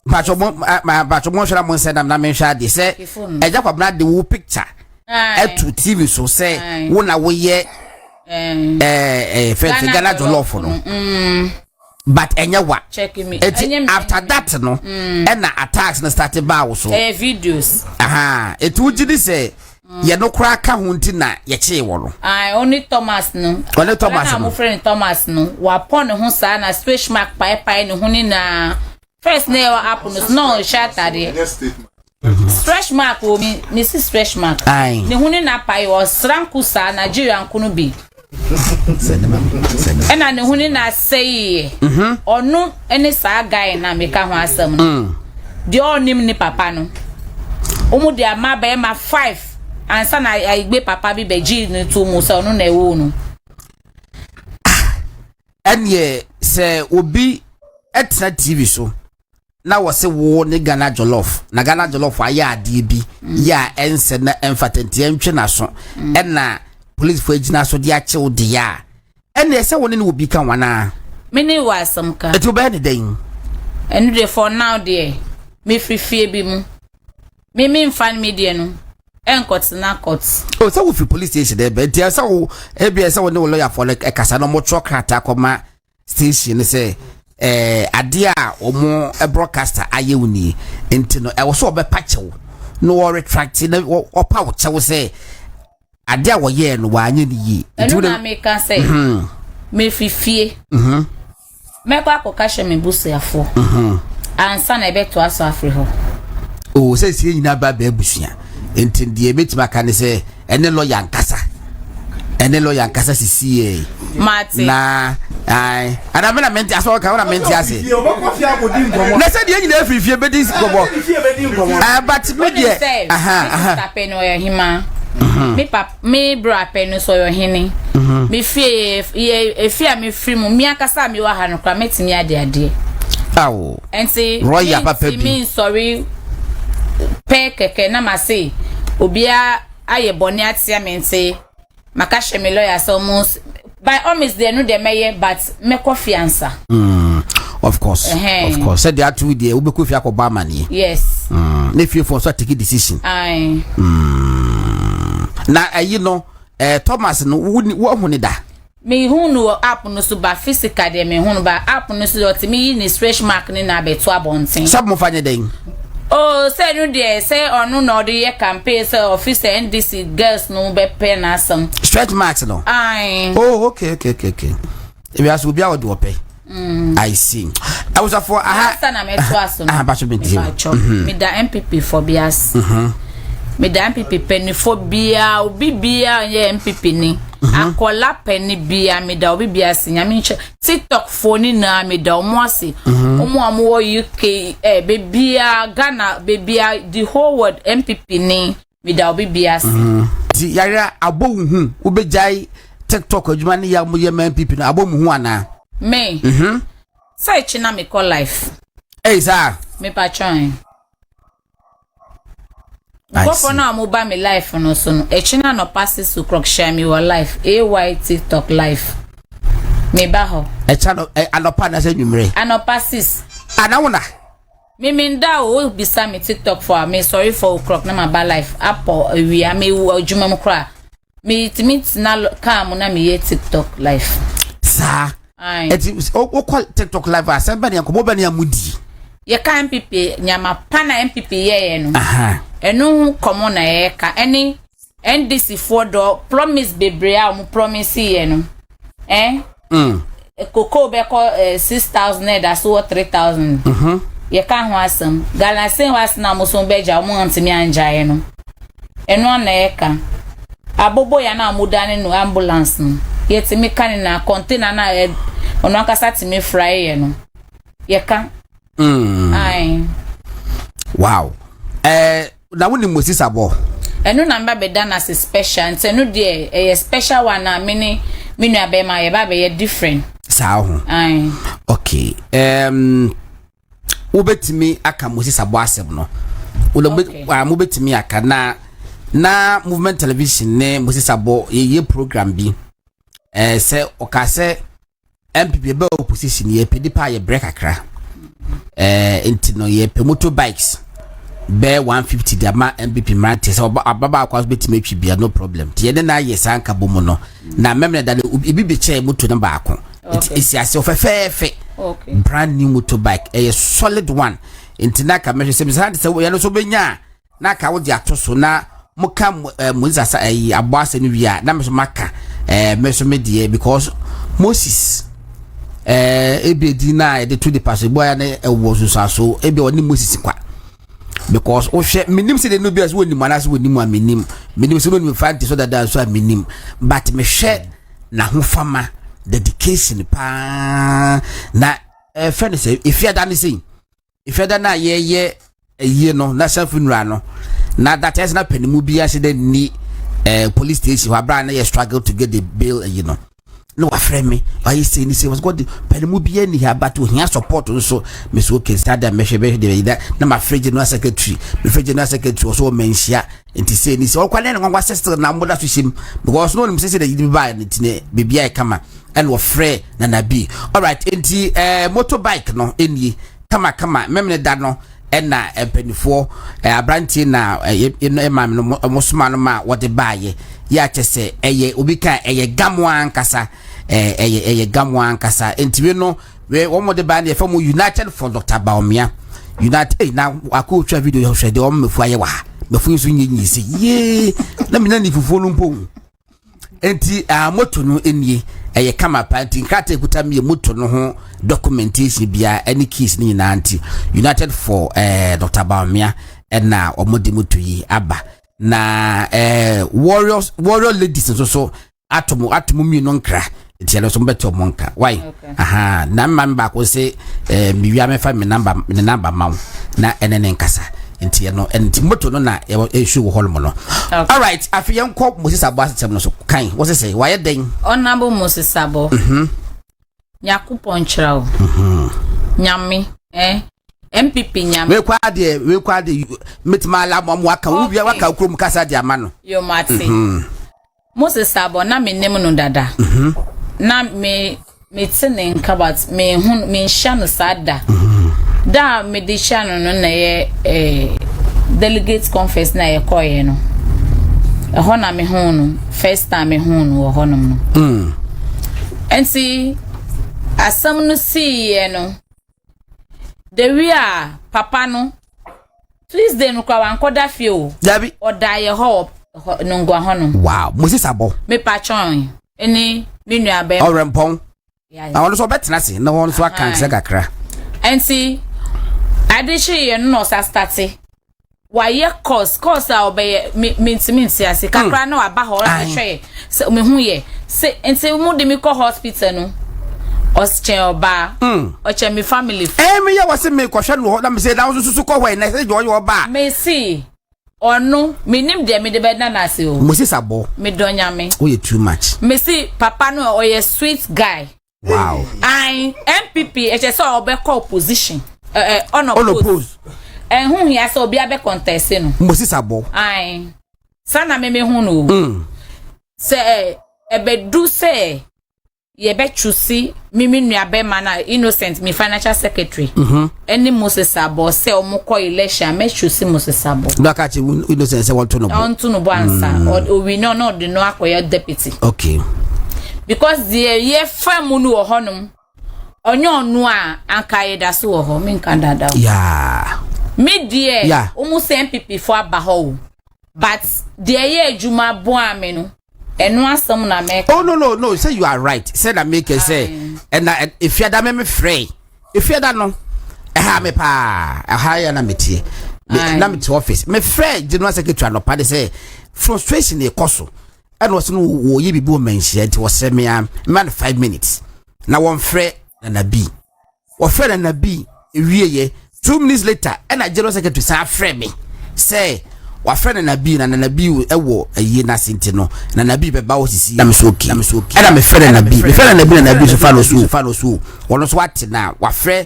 Mpatwɔ mo, mpatwɔ mo nhwɛ na mo nsɛ nam na menhwɛ adeɛ sɛ ɛgya kwabena de wo picture ɛto TV so sɛ wo na woyɛ ɛɛ ɛɛ fɛn Ghana jollof no. But ɛnyɛ wa. Eti after that no, ɛna attacks no start baa wo so. Ɛyɛ videos. Eti wogye di sɛ yɛ no koraa ka ho nti na yɛkyee wɔ no? Ɔne Thomas no. Ɔne Thomas no. Ɔne amofrɛ ne Thomas no, wapɔ ne ho saa na stretch mark paepae ne ho ne na first na ɛwɔ app no so na ɔnhyɛ atadeɛ. Stretch mark wɔ mi, mi si stretch mark. Ne ho ne na pae, ɔsra nko saa Nigeria nko no bi. Ɛna ne ho ne na asɛeɛ. Ɔno ne saa guy na meka ho asɛm no. Deɛ ɔnim ne papa no. Wɔn de ama bɛrima five ansa na ayigbe papa bi bɛgye ne to mu sɛ ɔno na ɛwɔ no. Ɛneɛ sɛ obi ɛtena TV so na wɔse wo ne Ghana jollof na Ghana jollof ayɛ adeɛ bi yɛ a ɛnsɛ na ɛmfata nti ɛntwe n'aso, ɛna policefoɔ agyina so de akyew deɛ a, ɛneɛ sɛ wo ne ne obi ka ho anaa? Me ne wɔ asɛm ka. Ɛti wobɛyɛ ne dɛn? Ɛno deɛ, for now deɛ, mefiri fie bi mu. Me memfa me deɛ no ɛnkɔtena court. O sɛ wofiri police station dɛ bɛ nti ɛsɛ wo ebi ɛsɛ wo ne wo lɔyafoɔ no ɛkasa na ɔmo krataa kɔma station no sɛ adeɛ a ɔmo broadcaster ayɛ wo nie, nti no ɛwɔ sɛ ɔbɛpa kyɛw na wɔretract na ɔpa wo kyɛw sɛ adeɛ a wɔyɛɛ no wɔanyɛ no yie. Ɛno na meka sɛ mefiri fie, mɛkɔ akɔka hyɛ me busuafoɔ ansa na ɛbɛtoa so afiri hɔ. O sɛ sie nyinaa ba bɛɛ busua, nti deɛ ebɛtumi aka ne sɛ ɛne lɔya nkasa, ɛne lɔya nkasa sisi yɛ. Mate. Na ayi ana mi na mi nti ase, ɔka na mi nti ase na sɛ deɛ nyinaa firi fie bɛdi nkɔmɔ but mi deɛ. Sɛ mi sista pɛ no ɔyɛ hema, mi papa, mi bra pɛ no so ɔyɛ ɔhene. Mi fie yɛ efi a mi firi mu, mi ankasa a mi wɔ ha no kora mɛtumi ade adeɛ. Awo. Nti Royal papa mi bi. Mi nsɔre pɛ kɛkɛ na ma se obiara ayɛ bɔne atia mi, nti maka hyɛ mi lawyer sɛ ɔmo by all means deɛ no deɛ mɛyɛ, but mɛkɔ fiansa. Of course. Of course, sɛ deɛ ato deɛ wobɛkɔ fie akɔbɔ amaneɛ. Yes. Ne fiefoɔ nso atake decision. Aye. Na ɛyi no Thomas no, woahu ne da? Mehu no wɔ app no so ba physical deɛ mehu no ba app no so deɛ ɔtumi yi ne stretch mark ne na abɛto abɔnten. Sɛ mo fa nyɛ dɛn? Oh sɛ no deɛ sɛ ɔno na ɔde yɛ campaign sɛ ɔfi sɛ NDC girls no bɛpɛ n'asɛm. Stretch marks no. Ae. Oh okay okay okay okay. Ewiase obi a ɔde ɔpɛ. Mm. I see. Awusafo aha. Ansa na mɛto aso no. Aha baso mi di. Mhm. Meda NPP fo bi ase. Mhm. Meda NPP panyinfo bia obi bia yɛ NPP ni. Mhm. Akɔla panyin bia meda obi bia ase. Nyame nhyɛ TikTok fo ni na meda ɔmo ase. Ɔmo a ɔmo wɔ UK eh bebia Ghana bebia the whole world NPP ni. Meda obi bia ase. Ti yare a abɔ wo hu wobɛgyae tiktok adwuma ne yɛ a moyɛ ma npp no abɔ mu hu anaa? Me. Mm-hmm. Sɛ akyi na mekɔ life. Ei saa. Mepa twɛn. Nkurɔfoɔ no a wɔba me life no so no, akyi na anɔpa 6 o'clock hyɛ me wɔ life, AY TikTok life. Meba hɔ. Ɛkyɛ anɔpa anaasɛ anwummerɛ? Anɔpa 6. Ana wo na? Me me nda o wo bisa me tiktok fo a me sɔre 4 o'clock na ma ba life apɔ awia me wɔ adwuma mu koraa me tumi tena car mu na me yɛ tiktok life. Saa ɛti wokɔ tiktok live a sɛn bɛ ne nkɔmɔ bɛ ne amu di. Yɛ ka NPP nyama pa na NPP yɛyɛ no ɛno ho kɔmɔ na yɛ ka ɛne NDC foɔ dɔ promise bebree a wɔn promise yɛ no eh mm. Cocoa bɛkɔ eh, 6000 na ɛda so wɔ 3000 mm -hmm. yɛka ho asɛm galamsey ho asɛm na wɔn so bɛgya wɔn antumi angyaeɛ no ɛno ana yɛka aboboya na wɔn dane no ambulance no yɛtumi ka ne na container na ɔno ankasa tumi fra yɛ no yɛka mm. Aye. Wow. Eh, na wo ni Moses abɔ. Ɛno na mba bɛda no ase special nti ɛno deɛ ɛyɛ special one a me ne me nua bɛrima yɛba abɛyɛ different. Saa ho. Aye. Okay. Um, wobɛtumi aka Moses abɔ asɛm no. Okay. Mobɛtumi aka na na movement television ne Moses abɔ yɛyɛ program bi. Eh, sɛ ɔka sɛ NPP yɛbɛ opposition yɛpɛ nipa a yɛbrɛ kakra ɛɛ nti no yɛpɛ motor bikes bɛɛ 150 de ama NPP mmeranteɛ sɛ ɔba ababaawa kwa so bɛtumi atwi bia no problem nti yɛne na ayɛ saa nka bɔ mu no na mɛmɛ da no ebi bɛkyɛɛ motor no baako nti esi ase ɔfɛfɛɛfɛ brand new motor bike ɛyɛ solid one nti na ka mɛhwɛ sɛ bisa sɛ yɛn nso bɛnya a na ka wode ato so na moka mo eh, Moses asa ayi eh, abɔ asɛ no wie a na me so maka eh, me so me deɛ because Moses eh, ebi edi na yɛde to nipa so ebi ayɛ ne ɛwɔ nsunsuanso ebi ɔne Moses kwa because wohwɛ menim sɛ de no bi a sɛ wɔnim anaasɛ wɔnim a menim menim sɛ wɔnim fa nte so dada nso a menim but mehwɛ n'ahofama dedication paa na ɛfɛ no sɛ efiada ne sɛ Efɛda no a yɛyɛ ayie no na safo nnura no na that ɛsɛ na panimu bi ase dɛ ni eh, police station hɔ abira na yɛ struggle to get the bail ayi no na wafrɛ me wayɛ sei ne sei was god panimu bi ani ha but ohia support nso me so okay saa da mɛhwɛ bɛhwɛ deɛ bɛyi da na mafrɛ general secretary mefrɛ general secretary ɔso wɔ manhyia nti sei ne sei ɔkwa ne ne nwanwa sɛ still na moda so hyɛm because no onim sɛ sɛ na yiri baa ne ti ne biribi ayɛ kama ɛna ɔfrɛ nana bi alright nti ɛɛ eh, motorbike no nie kamakama memene da no ɛna mpanimfoɔ ɛɛ aberanteɛ na ɛyɛ eh, maame no mo soma no ma wɔde baayɛ yɛ akyɛ sɛ ɛyɛ obi ka ɛyɛ gamoa ankasa ɛɛ ɛyɛ ɛyɛ gamoa ankasa nti wei no wei wɔn de baa no yɛfɛ mo united for dr baomia united ɛy na akɔ otwa video yɛ hwɛ deɛ wɔn mɛfu ayɛ wɔ ha mɛfu nso nyɛ nyɛ sɛ yee na mi na ni fufuo no mpo. Enti ah, moto no nie, ɛyɛ kama paa. Nti nkrataa ekuta mi yɛ moto no ho documentation biara ɛne keys ne nyinaa nti United for eh, Dr. Bawumia ɛna wɔn de moto yi aba. Na eh, warriors warrior ladies nso so ato mo ato mo mmienu nkra nti ɛno nso mobɛte ɔmo nka wai aha na mma me baako se eh, mewia mɛfa me namba ne namba ma wo na ɛne ne nkasa nti ɛno nti moto no na ɛsu wɔ hɔnom no alright afei yɛnkɔ Moses Abo asesɛm no so kan wɔ sese wayɛ dɛn Honorable Moses Abo mm Nyakopɔn nkyerɛ wo Nyame eh MPP nyame wekɔ adeɛ wekɔ adeɛ mɛtumi ala mo waka wo wia waka kurom kasa de ama no yo mate mm Moses Abɔ na menim no dada. Na me mete ne nka but mehu menhyia no saa da. Da a mede hyia no no na ɛyɛ eh, delegate conference na yɛkɔeɛ no. Ɛhɔ na mehu no first time mehu no wɔ hɔnom no. Mm. Nti asɛm no siiɛ no, the way a papa no, Tuesday no koraa wankɔda fie o. Dabi. Ɔda yɛ hɔ wɔ hɔ Nungua hɔ nom. Wow, Moses Abɔ. Mepa kyɛn ɛne me nua bɛrima. Ɔrɛmpɔn. Na ɔno nso ɔbɛtena ase na ɔno nso aka nsɛ kakra. Nti ade kyeeɛ no na ɔsa starte wayɛ course course a ɔbɛyɛ me mentumi nte ase kakra na waba hɔ ɔhwɛ yɛ sɛ mehu yɛ sɛ nti mo de me kɔ hospital no ɔkyɛn ɔbaa ɔkyɛn me family. Ɛɛ meyɛ wɔ se mekɔhwɛ no hɔ na mesɛ na wo nso so kɔ hɔ ɛ na ɛsɛ deɛ ɔyɛ ɔbaa. Mesi ɔno menim deɛ mede bɛda no ase o. Moses Abɔ. Medɔ Nyame. Woyɛ too much. Mesi papa no ɔyɛ sweet guy. Wow. Ae NPP ɛkyɛ sɛ ɔbɛkɔ opposition. Ɛ ɛ ɔnɔpose. Ɛho hia sɛ obi abɛ contest no. Moses Abɔ. Ae. Saa na meme hu no o. Sɛ ɛbɛdu sɛ yɛbɛ choose me me nua bɛma na Innocent me financial secretary ɛne Moses Abɔ sɛ ɔmo kɔ election a, mɛ choose Moses Abɔ. Na aka kyerɛ Innocent sɛ wɔnto no bo. Ɔnto no bo ansa. Owi no na ɔde no akɔyɛ deputy. Because deɛ yɛfa mu no wɔ hɔnom, ɔnyɛ ɔno a anka yɛda so wɔ hɔ, menka dada o. Me deɛ, ɔmo sɛ NPP fo aba hɔ o, but deɛ ɛyɛ adwuma boa me no, ɛno asɛm na mɛka. Oh no no no, say you are right. Say na make say ɛna efiada me me frɛ. Efiada no ɛha me paa, ɛha yɛ na metie. Na mete office. Me frɛ general secretary anɔpa de sɛ frustration ekɔ so. Ɛna ɔsɛ no wɔyɛ biribi wɔ manhyia nti wɔsɛ me a mma no 5 minutes na wɔmfrɛ Nana B. Wɔfrɛ Nana B ewieyɛ, 2 minutes later ɛna general secretary san frɛ me sɛ wafrɛ Nana B na Nana B ɛwɔ ɛyie n'ase nti no Nana B bɛba wɔ sisi na me so okay na me so okay. Ɛna mefrɛ Nana B, mefrɛ Nana B, Nana B so fa no so fa no so wɔn nso ate na wafrɛ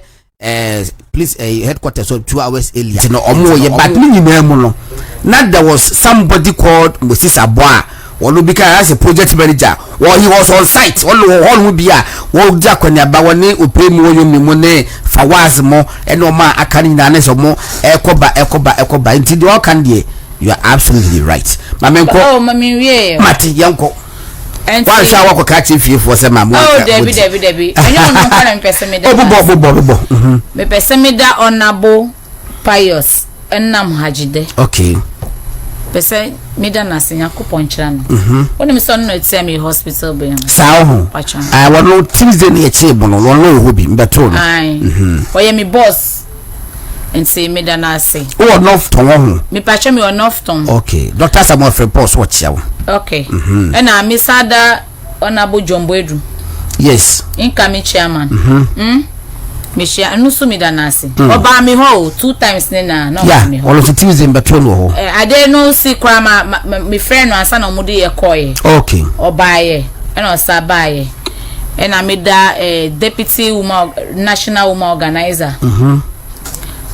police headquarters so 2 hours earlier nti no ɔmo yɛ, but ne nyinaa mu no na there was somebody called Moses Aboa wɔn bi ka as a project manager wɔ, he was on site. Wɔn wɔ hɔ nom bi a wɔdi akɔneaba wɔne opere mu wɔyɛ mu ne Fawaz mo ɛne ɔmo a aka ne nyinaa ne sɛ ɔmo ɛkɔba ɛkɔba ɛkɔba. Nti deɛ ɔka no deɛ, you are absolutely right. Maame nkɔ. Oh, mami wie. Mate, yɛn kɔ. Wanhwɛ a wakɔ ka kyerɛ fiefoɔ sɛ maame. Oh, dabi dabi dabi, ɛnyɛ ɔno nkɔ na mepɛ sɛ meda. Oh, bobɔ bobɔ bobɔ. Mepɛ sɛ meda Honourable Pius ɛnam Hajide. Pɛ sɛ meda n'ase, Nyankopɔn nkyerɛ no. Wonim sɛ ɔno na ɛtua me hospital bill no. Saa ho. Patwa. Wɔno Tuesday ne yɛkyee bo no, wɔno wɔ hɔ bi mbɛtoo no. Ae. Ɔyɛ me boss nti meda n'ase. Wowɔ North Tɔn wɔ ho? Mepatwa, mi wɔ North Tɔn. Okay, Dr Samuel Frimpong so wɔkyea wo. Okay, ɛna mesa da Honourable John Boadu. Incoming chairman. Mehyia ɛno nso, meda n'ase. Ɔbaa mi hɔ o two times ne na ɔbaa mi hɔ. Ɔno nso Tuesday mbɛtoo no wɔ hɔ. Ɛ ade no si koraa ma me frɛ no ansa na ɔmo de yɛ kɔɔyɛ. Ɔbaayɛ ɛna ɔsa baayɛ. Ɛna meda deputy woman, national woman organizer.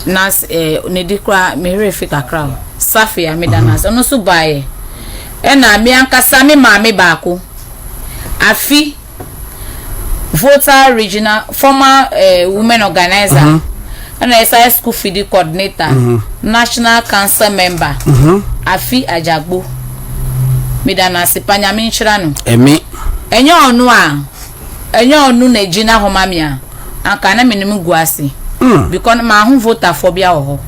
Na ne di koraa mehwere fi kakra o. Safia, meda n'ase, ɔno nso baayɛ. Ɛna me ankasa me maame baako afi Volta Regional former women organizer ɛna ɛsa school feeding coordinator, national council member, Afi Ajagbo, meda n'ase pa, Nyame nhyira no. Ɛmi. Ɛnyɛ ɔno a, ɛnyɛ ɔno na egyina hɔ ma me a, anka na menim gu ase because maa ho Voltafoɔ bi wɔ hɔ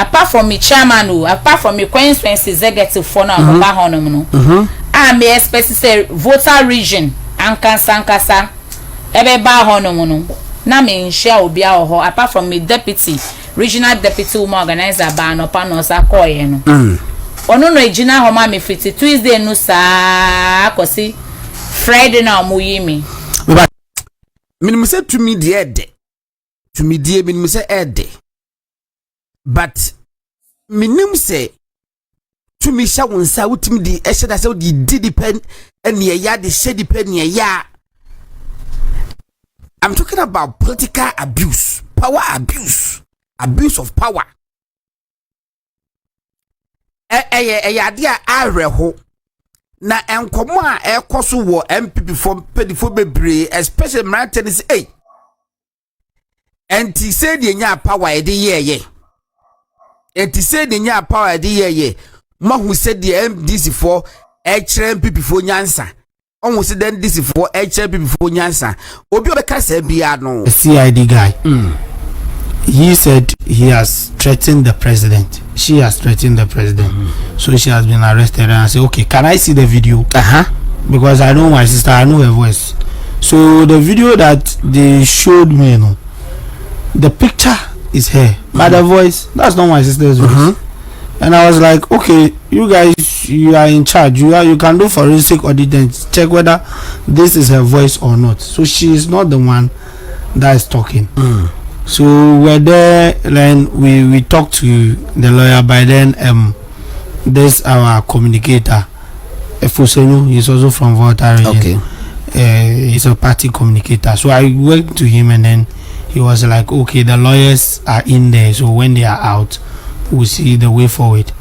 apart from me chairman o, apart from me constituency executive foɔ no a wɔba hɔnom no a me expect sɛ Volta Region ankasa ankasa ɛbɛba hɔnom no, na me nhyia obiara wɔ hɔ apart from me deputy, regional deputy woman organizer baa anɔpa na ɔsa kɔɔyɛ no. Ɔno na egyina hɔ ma me fiti Tuesday no saa kɔsi Friday na ɔmo yi mi. Menim sɛ tumi deɛ ɛdɛ, tumidie menim sɛ ɛdɛ, but menim sɛ tumi hyɛ wo nsa a wotumi de ɛhyɛ da sɛ wode di nipa neɛya de hyɛ nipa neɛya a. I'm talking about political abuse, power abuse, abuse of power. Ɛyɛ adeɛ a awerɛho na nkɔmɔ a ɛrekɔ so wɔ NPP foɔ mpanyinfoɔ bebree, especially mmeranteɛ no sɛ, ei, ɛnti sɛ deɛ nya power yɛde yɛɛyɛ, ɛnti sɛ deɛ nya power yɛde yɛɛyɛ, mahu sɛ deɛ NDC foɔ ɛkyerɛ NPP foɔ nyansa. Ɔhu sɛ dɛn disifoɔ ɛkyerɛ bibifoɔ nyansa. Obi a ɔbɛka saa biara no. The CID guy. Mm. He said he has threatened the president. She has threatened the president. Mm. So she has been arrested. And I said, okay, can I see the video? Uh-huh. Because I know my sister, I know her voice. So the video that they showed me, you know, the picture is her, mm-hmm. but the voice, that's not my sister's voice. Mm-hmm. And I was like, okay, you guys, you are in charge. You are, you can do forensic audit and check whether this is her voice or not. So she is not the one that is talking. Mm. So we're there, then we we talked to the lawyer. By then, um, this our communicator, Efosenu, he's also from Volta region. Okay. Uh, he's a party communicator. So I went to him and then he was like, okay, the lawyers are in there, so when they are out, we'll see the way forward.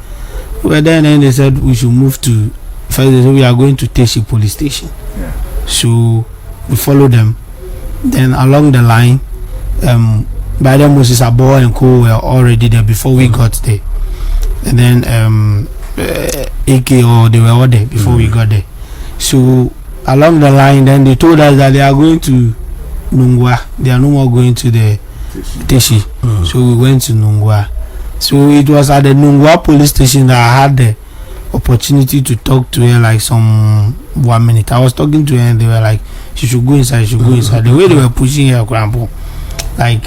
Well, then, then they said we should move to first. They said we are going to Teshi police station. Yeah. So we follow them. Then along the line, um, by then Moses Abo and Co were already there before we got there. And then um, uh, AK or they were all there before mm. we got there. So along the line, then they told us that they are going to Nungwa. They are no more going to the Teshi. Mm. So we went to Nungwa. So it was at the Nungwa police station that I had the opportunity to talk to her like some one minute. I was talking to her and they were like, she should go inside, she should go inside. The way they were pushing her, grandpa, like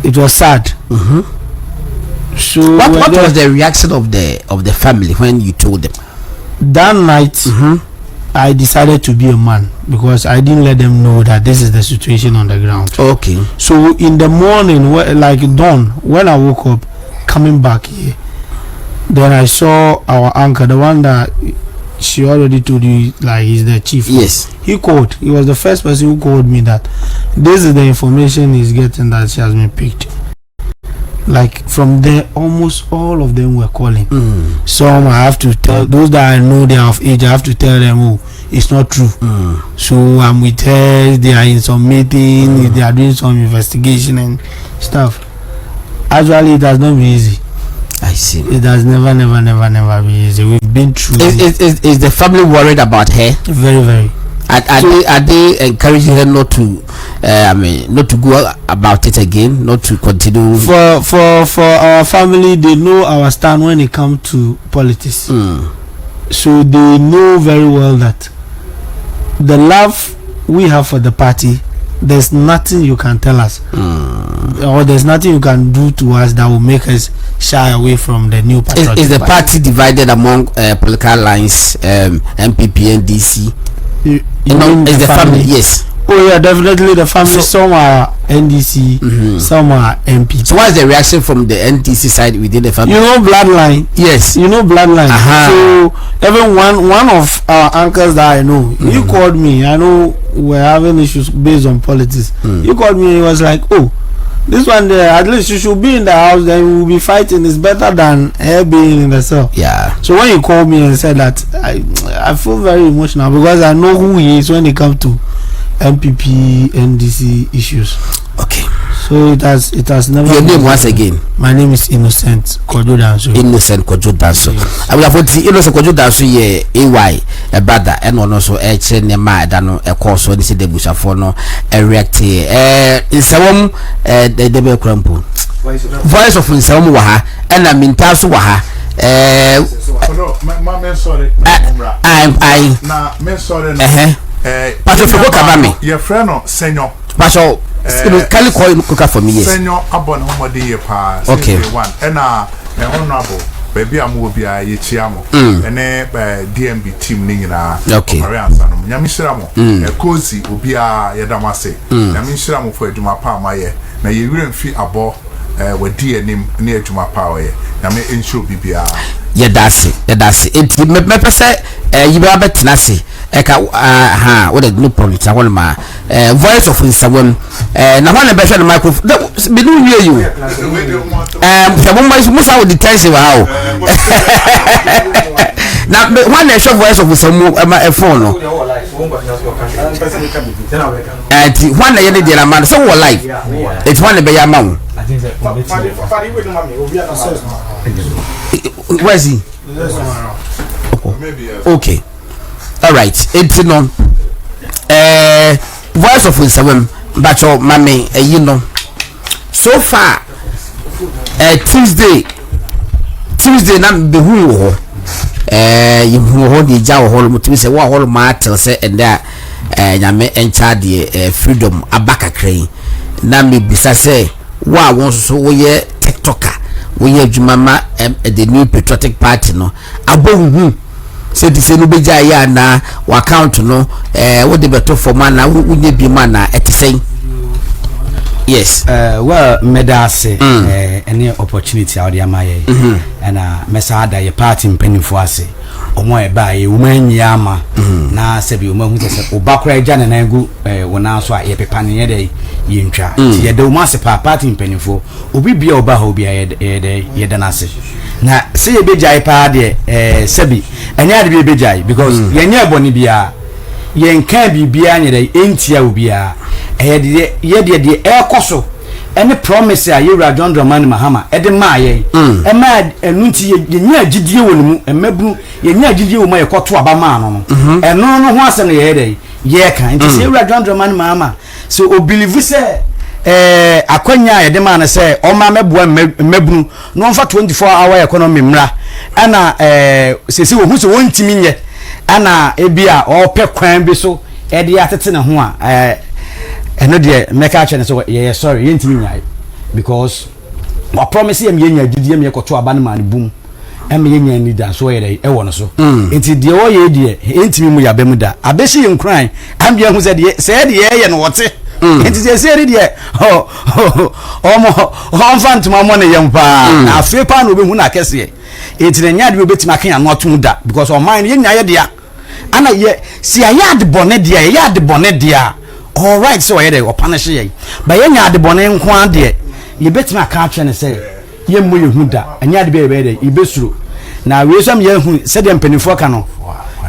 it was sad. Mm-hmm. So What we're what there- was the reaction of the of the family when you told them? that night I decided to be a man because I didn't let them know that this is the situation on the ground. Okay. So in the morning, wh- like dawn, when I woke up, coming back here, then I saw our uncle, the one that she already told you, like he's the chief. Yes. He called. He was the first person who called me that this is the information he's getting that she has been picked. Like from there, almost all of them were calling. Mm. Some I have to tell those that I know they are of age. I have to tell them, oh, it's not true. Mm. So I'm with her. They are in some meeting. They are doing some investigation and stuff. Actually, it has not been easy. I see. It has never, never, never, never been easy. We've been through Is, it. is, is, is the family worried about her? very, very. Are, are they are they encouraging her not to, uh, I mean, not to go about it again, not to continue? For for for our family, they know our stand when it comes to politics. Mm. So they know very well that the love we have for the party, there's nothing you can tell us, Mm. or there's nothing you can do to us that will make us shy away from the new Is, patriotic is the party. party divided among uh, political lines, um, MPP, NDC? You, you No, mean is the family? Yes. Oh yeah, definitely the family. So- some are NDC, Mhm. some are MP. So what's the reaction from the NDC side within the family? You know bloodline. yes. You know bloodline. Aha. So even one one of our uncles that I know, Mm. he called me. I know we're having issues based on politics. Mm. He called me. He was like, "Oh, this one there. At least you should be in the house. Then we'll be fighting. It's better than her being in the cell." Yeah. So when he called me and said that, I I feel very emotional because I know who he is when it comes to MPP NDC issues. Okay. So it has it has never. Your been name once again. My name is Innocent Kojo Danso. Innocent Kwadwo Danso. Abusuafo ti Innocent Kwadwo Danso yɛ AY brother ɛna ɔno nso ɛkyerɛ nneɛma a ɛda no ɛkɔɔ so ne sɛ de abusuafoɔ no ɛreact ɛɛ nsɛwɔm ɛɛ ɛdɛ bɛyɛ kura mpo voice of nsɛwɔm wɔ ha ɛna minta nso wɔ ha ɛɛ No, ma ma me sorry. ayi ayi Na me sorry no. ɛhɛn Eh, Pastor Feko Kabame. Yɛfrɛ no Senyo. pastor Eh, kali kɔ koka for me yes Senyo abɔ ne ho mmɔden yie paa. Okay. Since day one. Ɛna eh, honorable baabi a mowɔ biara yɛkyia mo. Ɛne eh, DMB team ne nyinaa. Mm. Okay. Mm. Ɔpare ansa no. Nyame nhyira mo. Eh, Kozi obiara yɛda mo ase. Nyame nhyira mo for adwuma pa a moayɛ. Na yɛwerɛ mfi abɔ eh, wadi anim ne adwuma pa a ɔyɛ. Nyame nhyira obi biara. yɛda ase yɛda ase eti mɛpɛ sɛ ɛɛ yi bɛ abɛtena ase ɛka ha o de no problem tena hɔ nom a ɛɛ voice of nsawam ɛɛ na hɔn na bɛhwɛ no microphone dɛ bi no wie yi o ɛɛ sɛ mo ma mo sa wɔ detention wɔ ha o na hɔn na ɛhwɛ voice of nsawam mu ɛma ɛfon no ɛɛ ti hɔn na yɛ ne deɛ na ma no sɛ wɔ live eti hɔn na bɛyɛ ama wo where is he Maybe, yes. okay. All Alright, enti no eh, Voice of Nsawam, mpakyɛw ma me ayi no. So far, eh, Tuesday, Tuesday na mehu wɔ hɔ. Eh, yɛhu wɔ hɔ deɛ gya wɔ hɔ no, mutumi sɛ wɔ hɔ no maa tel sɛ ɛndɛ a eh, nyame nkyɛ adeɛ eh, freedom aba kakra yi. Na mebisa sɛ wo a wo nso so woyɛ tiktoker, woyɛ adwuma ma eh, the New Patriotic Party no, abɔ wo hu sɛ te sɛ no bɛgya yɛ anaa w'account no ɛɛ wode bɛto fam anaa wonyɛ bi mu anaa ɛte sɛn yes. Well meda ase ɛne opportunity a wɔde ama yɛ ɛna mɛsa ada yɛ party mpanimfoɔ ase wɔn a ɛbaa yɛ wɔn anyi ama na sɛbi wɔn ahu sɛ sɛ ɔba koraa gya ne nan gu wɔn nan so a yɛpepa ne yɛ dɛ yɛntwa nti yɛda wɔn ase paa party mpanimfoɔ. Obi bia ɔba hɔ bia yɛyɛ dɛ yɛda no ase na sɛ yɛbɛgyae paa deɛ ɛɛ sɛbi ɛnyɛ ade bi yɛbɛgyae because mm. yɛnyɛ bɔne biara yɛnka biribiara nyɛ dɛ ɛntia obiara ɛyɛ deɛ yɛdeɛ deɛ ɛrekɔ so ɛne promise a yɛwura John Dramani Mahama ɛde maa yɛn mm. ɛma ɛno nti yɛnya agyidie wɔ ne mu mmabunu yɛnya agyidie wɔ mu a yɛkɔto aba maa no no mhm. ɛno no ho asɛm no yɛyɛ dɛ yɛreka nti sɛ mm. yɛwura John Dramani Mahama So obilivu sɛ ɛɛ akwanya a yɛde maa no sɛ ɔma mɛboa mmabunu na ɔmfa 24 hour economy mmra ɛna ɛɛ sese wɔhu sɛ wɔntumi nyɛ ɛna ebi a ɔpɛ kwan bi so ɛde atete ne ho a ɛɛ ɛno deɛ mɛka akyerɛ no sɛ yɛyɛ sorry yɛntumi nyae because wa promise yɛ yɛnya gyidie ma yɛkɔto aba no maa no bum ɛma yɛnya anidasoɔ yɛ dɛ ɛwɔ no so mm. nti deɛ ɔyɛ deɛ ɛntumi mu yɛaba mu da abɛhyɛ yɛ nkuran ama yɛhu sɛ deɛ sɛ deɛ ɛyɛ no wɔte mm. nti sɛ ɛsɛ ne deɛ ɔmɔ ɔmfa ntoma mmɔ ne yam paa mm. na afei paa na ɔbɛhu no akɛseɛ nti na nyɛ adeɛ ɔbɛtumi aka yɛn ano atom da because ɔman no yɛnya yɛ dea Ana yɛ sɛ yɛayɛ ade bɔne deɛ a, yɛyɛ ade bɔne deɛ a, all right sɛ ɔyɛ dɛ ɔpanehye yɛn. Ba yɛnyɛ ade bɔne nko ara deɛ, yɛbɛtumi aka akyerɛ no sɛ yɛmmɔ yɛn hu da. Ɛnyɛ ade bi a yɛbɛyɛ dɛ yɛbɛsuro. Na wei nso ama yɛahu sɛdeɛ mpanimfoɔ ka no.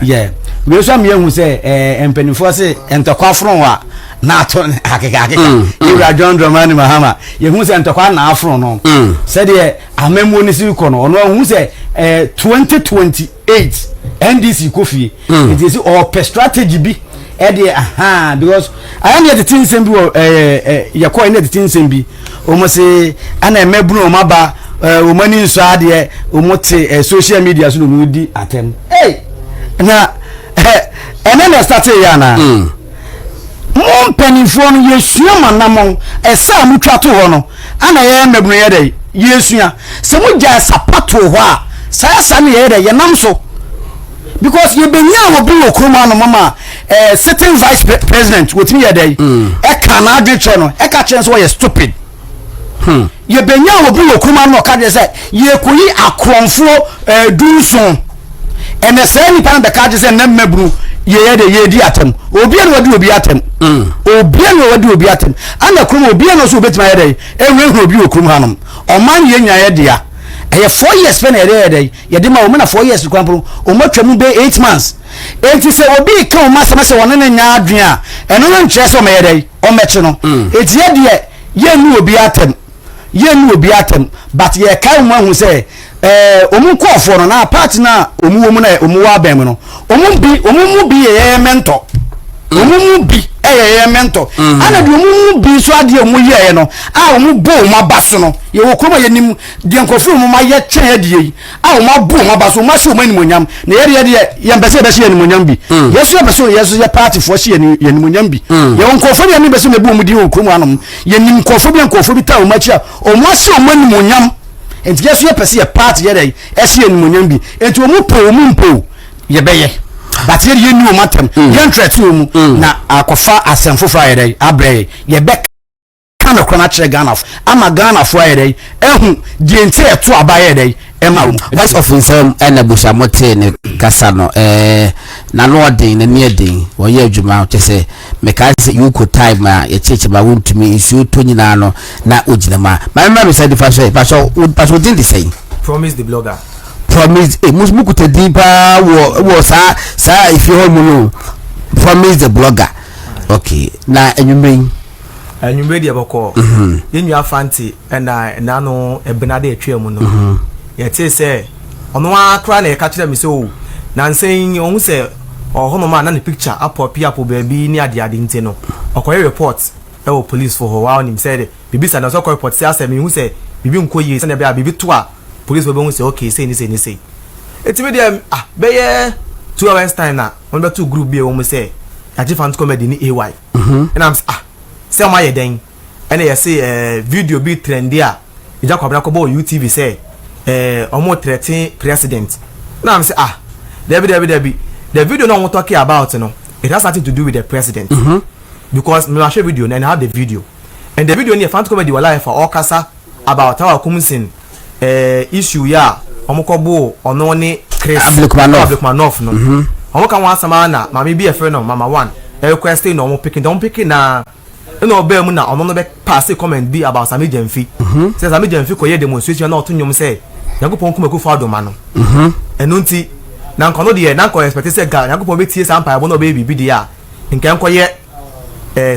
Yɛ wei nso ama yɛahu sɛ ɛɛ mpanimfoɔ se ntɔkwa fono a na ato akeka akeka. Mm, mm. Yɛwura John Dramani Mahama yɛhu sɛ ntɔkwa na afono no. Mm. Sɛdeɛ amammuo no si kɔ no ɔno ahu sɛ ɛɛ 2020 8 ndc kɔ fie hmm. nti esi ɔpɛ strategy bi ɛdeɛ ahan because ayɛ ne yɛtete nsɛm bi wɔ ɛɛ ɛ yɛkɔ ɛne yɛtete nsɛm bi wɔn se ɛna mmɛbunu wɔn aba ɛɛ wɔn ani nsɔ adeɛ wɔn te ɛ social media so na wɔn di atɛm ɛy na ɛ ɛnɛ na ɛsate yɛ anaa. Hmm. Mo mpanimfoɔ no, yɛsua mo anammɔn, ɛsa a motwa too hɔ no, ana yɛn mmabunu yɛ dɛn? Yɛsua. Sɛ mogya ɛsa pa too hɔ a, saa ɛsa no yɛyɛ dɛn? Yɛnam so. Because yɛbɛnyaa obi wɔ kurom hanom ma eh, sitting vice president wɔtumi yɛ dɛn? Mm. Ɛka n'adwene kyerɛ no, ɛka kyerɛ no sɛ ɔyɛ stupid. Hmm. Yɛbɛnyaa obi wɔ kurom ano ɔka kyerɛ sɛ yɛkɔyi akorɔmfoɔ eh, dunson. Ɛnɛ saa nipa no bɛka kyerɛ sɛ nnɛ mmabunu yɛyɛ de yɛdi atɛm. Obia na wadi obi atɛm. Hmm. Obia na wadi obi atɛm. Ana kurom obia na ɔsɛ obɛtumi ayɛ dɛ ɛhurahura obi wɔ kurom hanom. Ɔman yɛ nya yɛ dea. Ɛyɛ 4 years pɛ na yɛde yɛ dɛ yɛde ma wɔn na 4 years kwan pono wɔn atwa mu bɛyɛ 8 months. Enti sɛ obi reka wɔn asɛm sɛ wɔne ne nya adwene a ɛno no nkyerɛ sɛ wɔyɛ dɛ wɔmmɛkye no. Hmm. Enti yɛ deɛ Yɛnni obiara atɛm, yɛnni obiara atɛm, but yɛkae wɔn ahu sɛ ɛɛ wɔn nkurɔfoɔ no na party no a wɔn wɔ mu na wɔn wɔ abɛn mu no, wɔn bi wɔn mu bi yɛ yɛn mɛntɔ, wɔn mu bi yɛ yɛn mɛntɔ, ɛna deɛ wɔn mu bi nso adeɛ wɔn yɛɛ no a wɔn bɔ wɔn aba so no, yɛwɔ kurom a yɛnim deɛ nkurɔfoɔ wɔn ayɛ kyɛn adie yi. A wɔn abu wɔn aba so, wɔn ahyɛ wɔn animuonyam. Na yɛ deɛ deɛ yɛn pɛ sɛ yɛbɛhyɛ yɛn animuonyam bi. Mm. Yɛn nso yɛpɛ sɛ yɛn nso yɛ paatifoɔ hyɛ yɛn yɛn animuonyam bi. Mm. Yɛwɔ nkurɔfoɔ bi a yɛn bɛ sɛ yɛbu wɔn din wɔ kurom hanom. Yɛnim nkurɔfoɔ bi a nkurɔfoɔ bi taa wɔn akyi a wɔn ahyɛ wɔn animuonyam. Nti yɛn nso yɛpɛ sɛ yɛ paati yɛ dɛ ɛhyɛ yɛn animuonyam bi. Nti wɔn po wɔn mpo yɛbɛyɛ. But yɛ deɛ yɛnni wɔn atɛm. Mm. Yɛn trɛte wɔn mu na akɔfa asɛm foforɔ ayɛ dɛ abrɛ yɛ. Yɛbɛ ka nokorɛ no akyerɛ Ghanafo ama Ghanafo ayɛ dɛn ahu deɛ nti a ɛto aba yɛ dɛn ɛma wɔn. Voice of Nsɛm ɛna busa mo tee ne kasa no ɛɛ n'ano ɔden n'ani ɛden wɔyɛ adwuma kyɛ sɛ mekae sɛ yuko time a yɛkyekyɛ ma wontumi nsuo tɔ nyinaa no na ogyina mu a maame mma bisa nifa so ɛ pasɔ pasɔ odin de sɛn. Promise the blogger. Promise eh mo mo kuta din paa wɔ wɔ saa saa efie hɔ mu no Promise the blogger okay na enyimire yi. Anwummere deɛ bɔkɔɔ. Yɛn nua Fante na n'ano ɛbena de atwaa mu no, yɛtee sɛ ɔno ara koraa na ɛka kyerɛɛ me sɛ o, nansa yi ɔhu sɛ Ɔwɔ hɔnom a na ne picture apɔpi up wɔ baabi ne adeade nti no, ɔkɔyɛ report wɔ polisifo hɔ. Waa ɔnim sɛ biribi saa no, ɔsɛ ɔkɔ report sɛ asɛ mehu sɛ biribi nkɔ yie sɛnea ɛbɛyɛ a biribi to a polisifo bɛhu sɛ okay sei ne sei ne sei. Enti me deɛ ah bɛyɛ 2 hours time na wɔn bɛto group bi a ɛwɔ mu sɛ yɛagye Fanti Comedy ne AY. Ɛna m sɛ ah sɛ wɔn ayɛ dɛn? Ɛna yɛse video bi trendy a Agya Kwabena kɔbɔ wɔ UTV sɛ wɔn threaten president. Ɛna m sɛ ah dabi dabi dabi, the video na wɔn talking about no, it has nothing to do with the president. Because me mahwɛ video no and I have the video. And the video no yɛ Fanti Comedy wɔ live a ɔrekasa about how Akumsin issue yi a wɔn kɔ bo ɔno ne Chris Ablekuma North. Ablekuma North no. Wɔn ka wɔn asɛm ara na maame bi yɛfrɛ no Mama One request na wɔn pick, nti wɔn pick na ɛna ɔbaa mu na ɔno no bɛ pass comment bi about Sammy Gyamfi. Sɛ Sammy Gyamfi kɔyɛ demonstration na ɔto nnwom sɛ Nyankopɔn kum Akufo Addo ma no. Ɛno nti na nka ɔno deɛ na nka ɔexpect sɛ nka Nyankopɔn bɛtie saa mpaebɔ na ɔbɛyɛ biribi deɛ a nka nkɔyɛ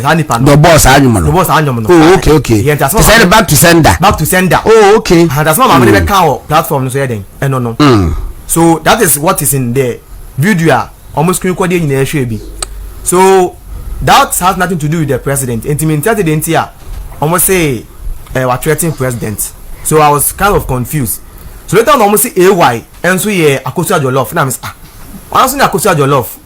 saa nipa no. Dɔ bɔɔ saa nnwom no. Dɔ bɔɔ saa nnwom no. Oh, okay. Yɛn nti asɛm Te sɛ de back to sender. Back to sender. Oh, okay. And asɛm a maame no bɛka wɔ platform no so yɛ den ɛno no. So that is what is in the video a wɔn screen record yɛ nyinaa hwɛ bi. So that has nothing to do with the president. Nti mi nti ase de nti a wɔn se wa threaten president. So I was kind of confused. So later on wɔn se AY nso yɛ Akosua Jollof na mi sɛ ah wɔn nso ne Akosua Jollof.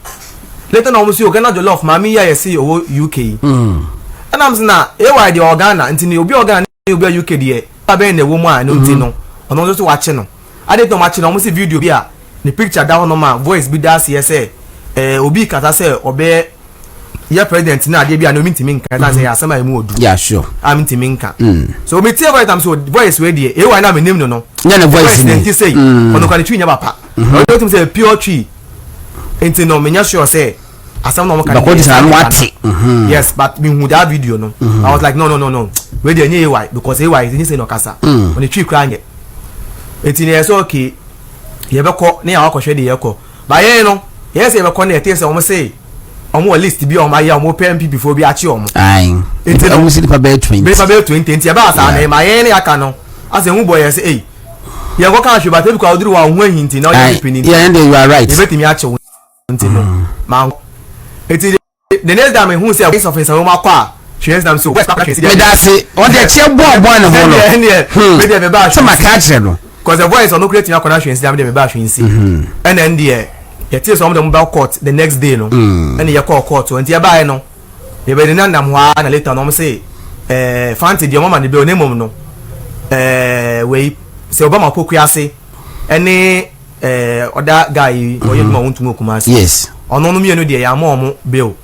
Later na wɔn se o Ghana Jollof maame yi a yɛse ɔwɔ UK yi. Ɛna mi sɛ na AY deɛ ɔwɔ Ghana, nti ne obi a ɔwɔ Ghana ne obi a UK deɛ abɛn na ɛwɔ mu a, ɛno nti no ɔno nso so wakye no. Ade nti na wɔn akye no, wɔn se video bi a ne picture da hɔnom a voice bi da aseɛ sɛ obi kasa sɛ ɔbɛyɛ yɛ president na adeɛ bi a na omi ntumi nka, ɛsan sɛ yɛ asɛm a emu odu. Yeah, sure. A mi ntumi nka. So omi tie voice am so voice wei deɛ AY na mi nim no no. Nyɛ ne voice ni. Nti sɛ ɔno kora ne twi nyɛ papa. Ɔno deɛ otum sɛ pure twi. Nti no menyɛ sure sɛ asɛm na ɔmo ka. Bako ti na ano ate. Yes, but mi hu that video no. I was like, no, no, no, no, wei deɛ nye AY because AY nye sɛ na ɔkasa. Ɔne twi kora nyɛ. Nti na yɛ sɛ okay, yɛbɛkɔ ne yɛn akɔhwɛ deɛ yɛkɔ. Ba yɛn no yɛn sɛ yɛbɛkɔ ne yɛte sɛ wɔn se wɔn wɔ list bi a wɔn ayɛ a wɔn pɛ NPP foɔ bi akye wɔn. Ayi. Nti no wɔn si nipa bɛyɛ 20. Nipa bɛyɛ 20, nti ɛbaa saa na ɛma yɛn ne yɛaka no asɛ ehu bɔ yɛn sɛ ɛyi yɛn kɔ kan ahwɛ bata ebi kɔ awoduru wɔn ho ahi nti na ɔyɛ NPP ni nti. Yeah, you are right. Yɛbɛtumi akye wɔn nti no maa nti the next day mehu sɛ voice of nsɛm akɔ a hwɛ nsɛm so. Medase ɔde ɛkyɛ bɔɔ bɔɔ ne ho no. Ɛnneɛ meba ahwɛ sɛ maka akyerɛ no. Cause the voice ɔno kura tumi akɔ n'ahwɛ nsi deɛ meba ahwɛ nsi. Ɛna ɛndeɛ yɛte sɛ ɔmo de ɔmo ba court the next day no. Ɛna yɛkɔɔ court nti yɛbaeɛ no yɛbɛde ne nam hɔ ara na later no ɔmo se Fante deɛ ɔmo ama ne bail, ne mmom no wei sɛ Obama Poku ase ɛne ɔda guy yi ɔyɛ adwuma wɔn ntumi okuma ase. Yes. Ɔno no mmienu deɛ yɛama ɔmo bail.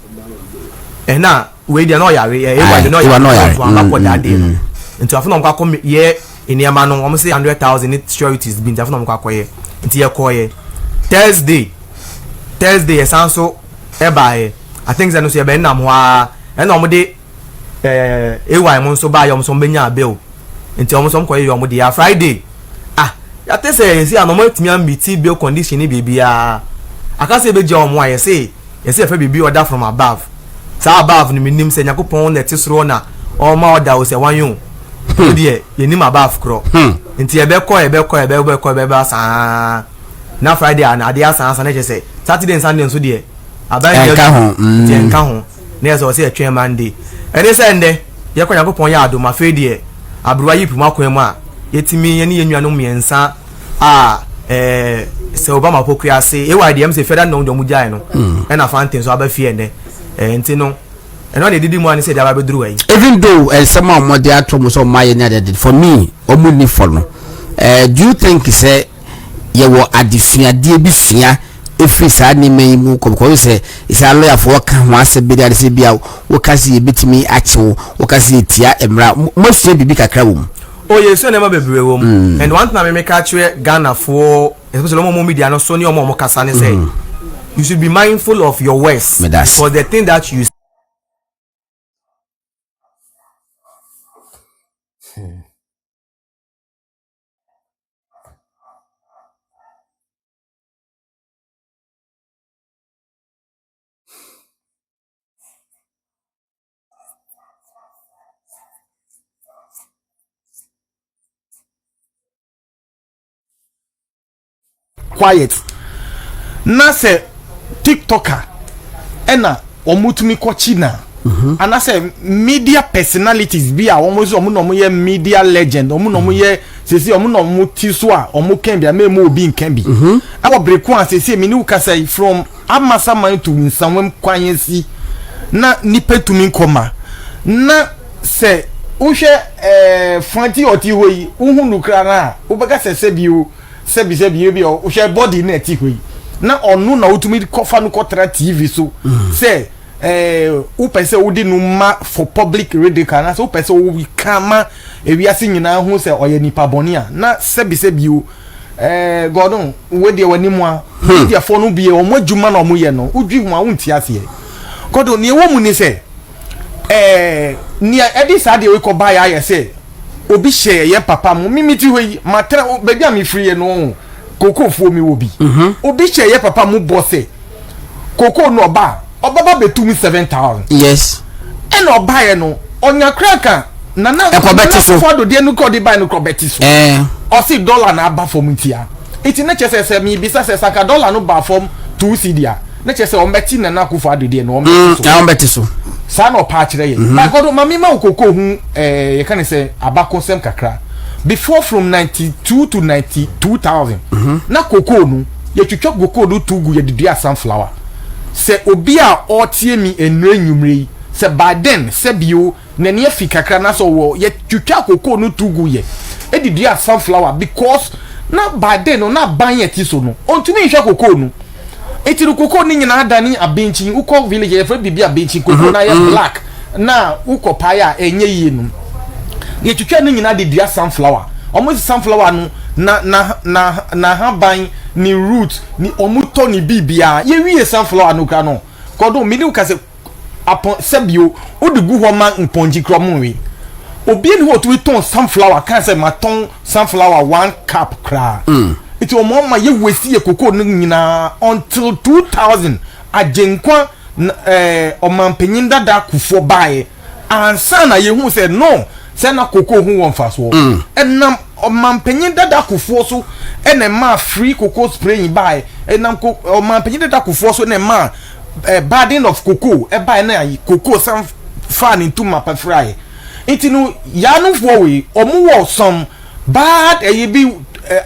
Ɛna wei deɛ na ɔyare ewa deɛ na ɔyare nso amba kɔ that day no. Nti afei na ɔmo kɔ akɔ yɛ nneɛma no, ɔmo sɛ 100,000 ne sureties bi, nti afei na ɔmo kɔ akɔyɛ, nti yɛkɔɔyɛ Thursday. Yɛsan so ɛbaayɛ, I think sɛ no so yɛbɛn nam hɔ ara ɛna ɔmo de AY mo nso baayɛ, ɔmo nso ɔmo bɛnya bail, nti ɔmo nso ɔmo kɔyɛ ɔmo de ya Friday. Ah, yɛate sɛ yɛsi ano ɔmo atumi ameet bail condition ne biribiara aka sɛ ebɛgya ɔmo a yɛsɛ yɛfɛ biribi order from above. Saa above no menim sɛ Nyankopɔn na ɛte soro na ɔma ɔda o sɛ wan o o deɛ yɛnim above korɔ. Nti yɛbɛkɔ yɛbɛkɔ yɛbɛba saa na Friday a na adeɛ asan asa na kyerɛ sɛ Saturday and Sunday nso deɛ aban nyɛ Ɛnka ho. Nti ɛnka ho na yɛ sɛ ɔsɛ yɛtwɛn Monday. Ɛne sɛ ndɛ yɛkɔ, Nyankopɔn yɛ adom, afei deɛ aberewa yi pum akwan mu a yɛtumi yɛne yɛn nuanom mmiɛnsa a sɛ Obama Poku ase ewa deɛ ɛm sɛ fɛda nnɔm deɛ ɔmo gyae no ɛna Fante nso aba fie ɛnɛ nti no ɛno na ɛdidi mu a ne sɛ ɛde aba bɛduru ha yi. Even though nsɛm a wɔde ato mo sɛ ɔmo ayɛ ne adeade, for me ɔmo ni fɔ no, do you think sɛ yɛwɔ adesuadeɛ bi sua efiri saa nneɛma yi mu kɔ? Because sɛ sɛ alɔyafoɔ ka ho asɛm bi de ade sɛ bi a woka sɛ yɛbɛtumi akyew, woka sɛ yɛtia mmara, mo asua biribi kakra wɔ mu? O, yɛsua nneɛma bebree wɔ mu, and one thing a memeka kyerɛ Ghanafoɔ, especially ɔmo a ɔmo media no so ne ɔmo a ɔmo kasa ne sɛ you should be mindful of your words Medase. because the thing that you Quiet. Na sɛ TikToker ɛna wɔn tumi kɔkyi na anaasɛ media personalities bi a wɔn nso wɔn na wɔn yɛ media legend, wɔn na wɔn yɛ sese, wɔn na wɔn ti so a wɔn kɛn bi a mɛmu obi nkɛn bi ɛwɔ bereko a sese mi ni kasa yi, from Amasaman to Nsawam kwan si na nipa tumi nkɔma na sɛ wohwɛ Fanti ɔte hɔ yi, wohu no kura na wobɛka sɛ sɛbi o, sɛbi sɛbi ebi ɔ wohwɛ body na ɛte hɔ yi na ɔno na wotumi kɔfa no kɔtena TV so sɛ wopɛ sɛ wode no ma for public ridicule anaasɛ wopɛ sɛ woka ma ewiase nyinaa ho sɛ ɔyɛ nipa bɔne a, na sɛbi sɛbi o, Gordon, wo deɛ w'anim a mediafoɔ no bi wɔn adwuma na wɔn yɛ no, wodwi ho a wonti aseɛ. Gordon, nea ɛwɔ mu ni sɛ nea ɛde saa deɛ wekɔ baeɛ ayɛ sɛ obi hyɛ yɛ papa mu. Mimi ti hɔ yi, matena baabi a mefiri yɛ no, kokofoɔ mi wɔ bi. Obi hyɛ yɛ papa mu bɔ sɛ koko no ɔba a ɔbɛba bɛtum 7,000. Ɛna ɔbaeɛ no, ɔnya kora ka Nana Ɛkɔ bɛte so. Nana Akufo Addo deɛ no kɔ ɔde baeɛ no kɔ bɛte so. Ɔsi dollar na aba fam ntia eti ne kyerɛ sɛ mibisa sɛ saka dollar no ba fam 2 cedi a, ne kyerɛ sɛ ɔmbɛte Nana Akufo Addo deɛ no ɔmbɛte so. Ɛwɔn bɛte so. Saa na ɔpa akyerɛ yɛ baakɔdo maame ma okoko ho yɛka ne sɛ abakɔsɛm kakra before, from 92 to 92,000 na koko no yɛtwitwa koko no tu gu, yɛde dua sunflower. Sɛ obi a ɔretie mi nnure nnwumire yi sɛ by then sɛ bio n'ani afi kakra na sɛ ɔwɔ yɛtwitwa koko no tu gu yɛ ɛde dua sunflower, because na by then no na aban yɛ ti so no ɔntumi nhwɛ koko no. Eti no koko no nyinaa dane abenkyin. Wokɔ village, yɛfrɛ biribi abenkyin, koko no ayɛ black na wokɔ pae a ɛnyɛ yie no, yɛtwitwa no nyinaa de dua sunflower. Ɔmo si sunflower no na n'ahaban ne root ne ɔmo tɔ ne biribiara. Yɛwie sunflower no kora no kɔdɔ mene wo ka sɛ apɔn sɛbio wode gu hɔ ma mpɔnkye kura ɔmo nwe. Obi ni hɔ otumi tɔn sunflower kan sɛ ma tɔn sunflower one cup koraa. Nti ɔmo ama yɛ wasi yɛ koko no nyinaa until 2000 Agyenkwa ɔmanpanyin dada Kufuor baeɛ ansa na yɛhu sɛ no sɛ na koko ho wɔ mfasoɔ. Ɛnam ɔmanpanyin dada Kufuor so ɛna ɛmaa free cocoa spraying baeɛ. Ɛnam ko ɔmanpanyin dada Kufuor so ɛna ɛmaa burden of cocoa ɛbaeɛ na cocoa san faa ne ntoma pɛfraeɛ. Nti no yaanomfoɔ wei ɔmo wɔ some bad ɛyɛ bi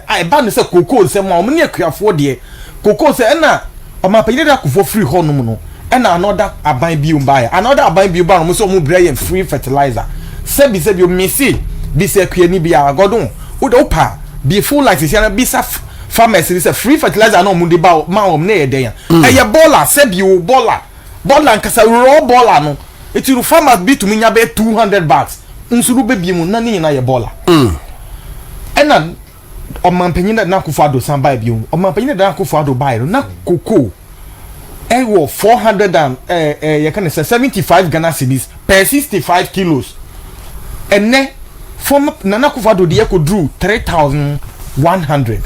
ɛba no sɛ cocoa nsɛm a ɔmo ne akuafoɔ deɛ cocoa sɛ ɛna ɔmanpanyin dada Kufuor firi hɔnom no ɛna another aban bio baeɛ, another aban bio baeɛ, ɔmo sɛ ɔmo brɛ yɛn free fertilizer. Sɛbi sɛbi mesi bisa akuani biara, Gordon, wode wopa bi full life sisi ana bisa farmers ni sɛ free fertilizer na ɔmo de ba ma wɔn ne yɛ dɛn a ɛyɛ bɔɔla. Sɛbi o, bɔɔla bɔɔla nkasa raw bɔɔla no eti no farmers bi tumi nya bɛyɛ 200 bags nso no bɛbie mu na ne nyinaa yɛ bɔɔla. Ɛna ɔmanpanyin Nana Akufo Addo san baa bio. Ɔmanpanyin Nana Akufo Addo baa no na koko ɛwɔ 400 and ɛɛ ɛɛ yɛka ne sɛ 75 Ghana cedis per 65 kilos. Ɛnɛ fɔm Nana Akufo Addo deɛ kɔ duru 3,100.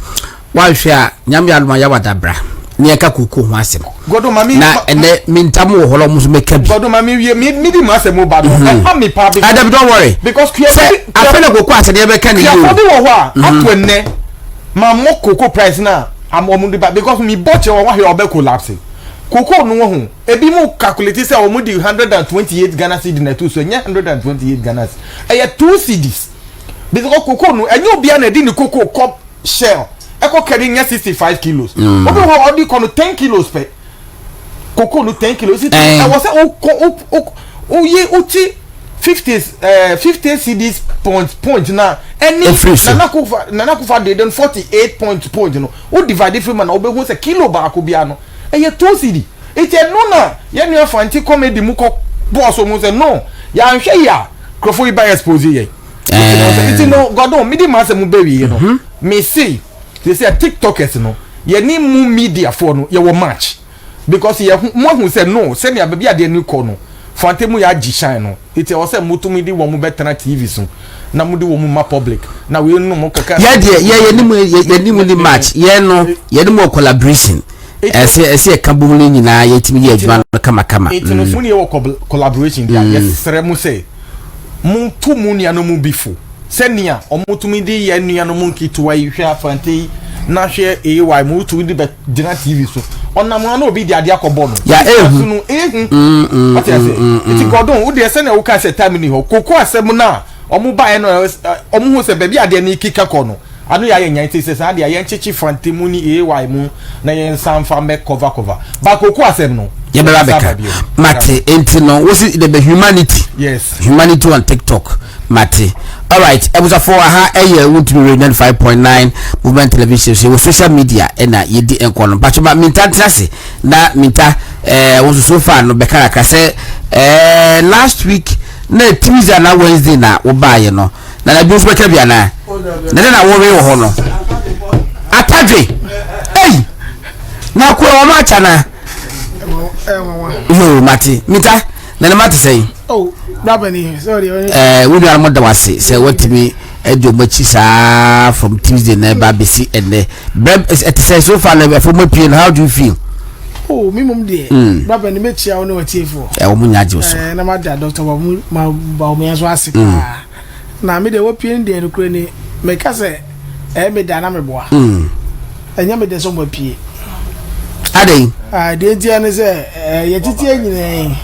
Wahwɛ a Nyame adom a yɛwɔ adabra ne yɛka koko ho asɛm. Gordon, maame na ɛnɛ mintam wɔ hɔ la ɔmo nso mɛka bi. Gordon, maame wie mi mi di mu asɛm ba no ɛha mi paa. Because adabi, don't worry. Because sɛ afei na koko asɛdeɛ bɛka ne yie. Kuafo bi wɔ hɔ a ato ɛnɛ maa mo koko price na ɔmo de ba because mi bɔ kyerɛ wɔn ahwɛ ɔbɛ collapse koko no wɔ ho. Ebi mu calculate sɛ ɔmo di 128 Ghana cedi na ɛto so. Ɛnyɛ 128 Ghana cedi, ɛyɛ 2 cedis, because koko no ɛnyɛ obiara na ɛdi ne koko kɔ shell ɛkɔ kɛri nyɛ 65 kilos. Obi wɔ hɔ ɔdi kɔ no 10 kilos pɛ, koko no 10 kilos. Ɛwɔ sɛ o kɔ o o oye o ti 50 cedis point point na ɛne Nana Akufo de den 48 point point no o divide firi mu na o bɛ hu sɛ kilo baako bia no ɛyɛ 2 cedi. Eti ɛno na yɛn nua Fanti Comedy mu kɔ bɔɔso mu sɛ no yɛanhwɛ yi a nkurɔfoɔ yi ba expose yɛ. Nti no Gordon, mi di maa sɛ mo bɛ wie no, mi se sɛ TikTokers no yɛne mu mediafoɔ no yɛwɔ match because yɛ ho mo ahu sɛ no sɛnea baabi adeɛ no kɔ no Fante mu yɛ agye shine no. Eti ɛwɔ sɛ motumi de wɔn bɛtena TV so na mo de wɔn ma public na wei no mo kaka. Yɛ deɛ yɛ yɛ nimu yɛ nimu ni match yɛ no yɛ nimu wɔ collaboration. Ɛsɛ yɛ ka bom no nyinaa yɛtumi yɛ adwuma no kamakama. Eti no so ne yɛ wɔ collaboration deɛ, yɛsrɛ mo sɛ mo to mo nuanom bi fo sɛnea ɔmo tumi de yɛ nuanom nketewa yi hwɛ Afante yi. Na hwɛ AY mu wotu de bɛ gyina TV so. Ɔnam a na obi de adeɛ akɔbɔ no. Ya ehu. So no ehu. Ɔte ase. Nti Gordon wo deɛ sɛnea woka sɛ time ni hɔ. Koko asɛm no a ɔmo baeɛ no ɔmo hu sɛ baabi adeɛ no keka kɔ no ano yɛ ayɛ nyan nti sɛ saa deɛ yɛnkyekye fante mu ne AY mu na yɛnsan mfa mmɛ cover cover. Ba koko asɛm no. Yɛbɛba bɛka. Mate nti no wosi the humanity. Yes. Humanity on TikTok. Mate. Alright, abusuafoɔ aha ɛyɛ Wontumi Radio 95.9 Movement Television so yɛwɔ social media ɛna yɛdi nkɔ no. Mpakyɛ ma Minta ntena ase na Minta ɛɛ wɔn nso so far no bɛka kakra sɛ ɛɛ last week na Tuesday na Wednesday na wobaayɛ no na na bi nso bɛka bi anaa na dɛ na wɔwe wɔ hɔ no atadwe ei na koa wɔn akyɛ na yoo mate Minta na ne ma te sɛn. Oh, brabani, sorry. Eh, wo nuanom da wase sɛ watumi adi wɔn akyi saa from Tuesday na ɛba abɛsi ɛnnɛ. Brɛ ɛte sɛ so far na ɛfɔ mu apue no how do you feel? Oh, mi mum deɛ. Brabani mekyia wo ne watiefoɔ. Ɛ wɔn nyinaa gye wo so. Eh, na ma da Dr. Bamu ma Bawumia nso ase paa. Na me deɛ wapue no deɛ nokorɛ ni meka sɛ ɛyɛ me da na meboa. Ɛnyɛ me dɛ sɛ ɔmo apue. Adɛn? Ah, deɛ nti ne sɛ yɛtete nyinaa yi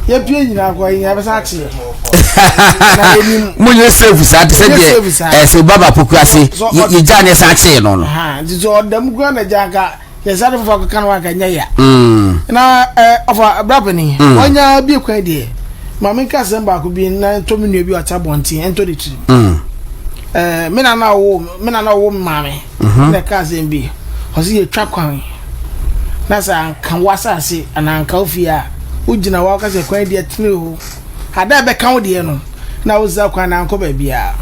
yɛpue nyinaa kɔ nyinaa bɛsan akye yɛ. Mo nyɛ safe saa te sɛ deɛ ɛsɛ Obama poku ase yɛgya ne san kyee no no. Nti sɛ ɔda mu kura na gya nka yɛsa de foforɔ akɔka no anka nyɛ ya. Na ɔfa bra panin wanya bie kwan deɛ maame nka asɛm baako bi na ntɔ me nua bi ɔte abɔnten ntɔ ne tirim. Me nana ɔwo me nana ɔwo maame na ɛka asɛm bi ɔsɛ yɛtwa kwan na sɛ anka wo asase anaa anka wo fie a wogyina hɔ a woka sɛ kwan deɛ tene o ada a ɛbɛka wo deɛ no na wosa kwan na ankɔ baabiara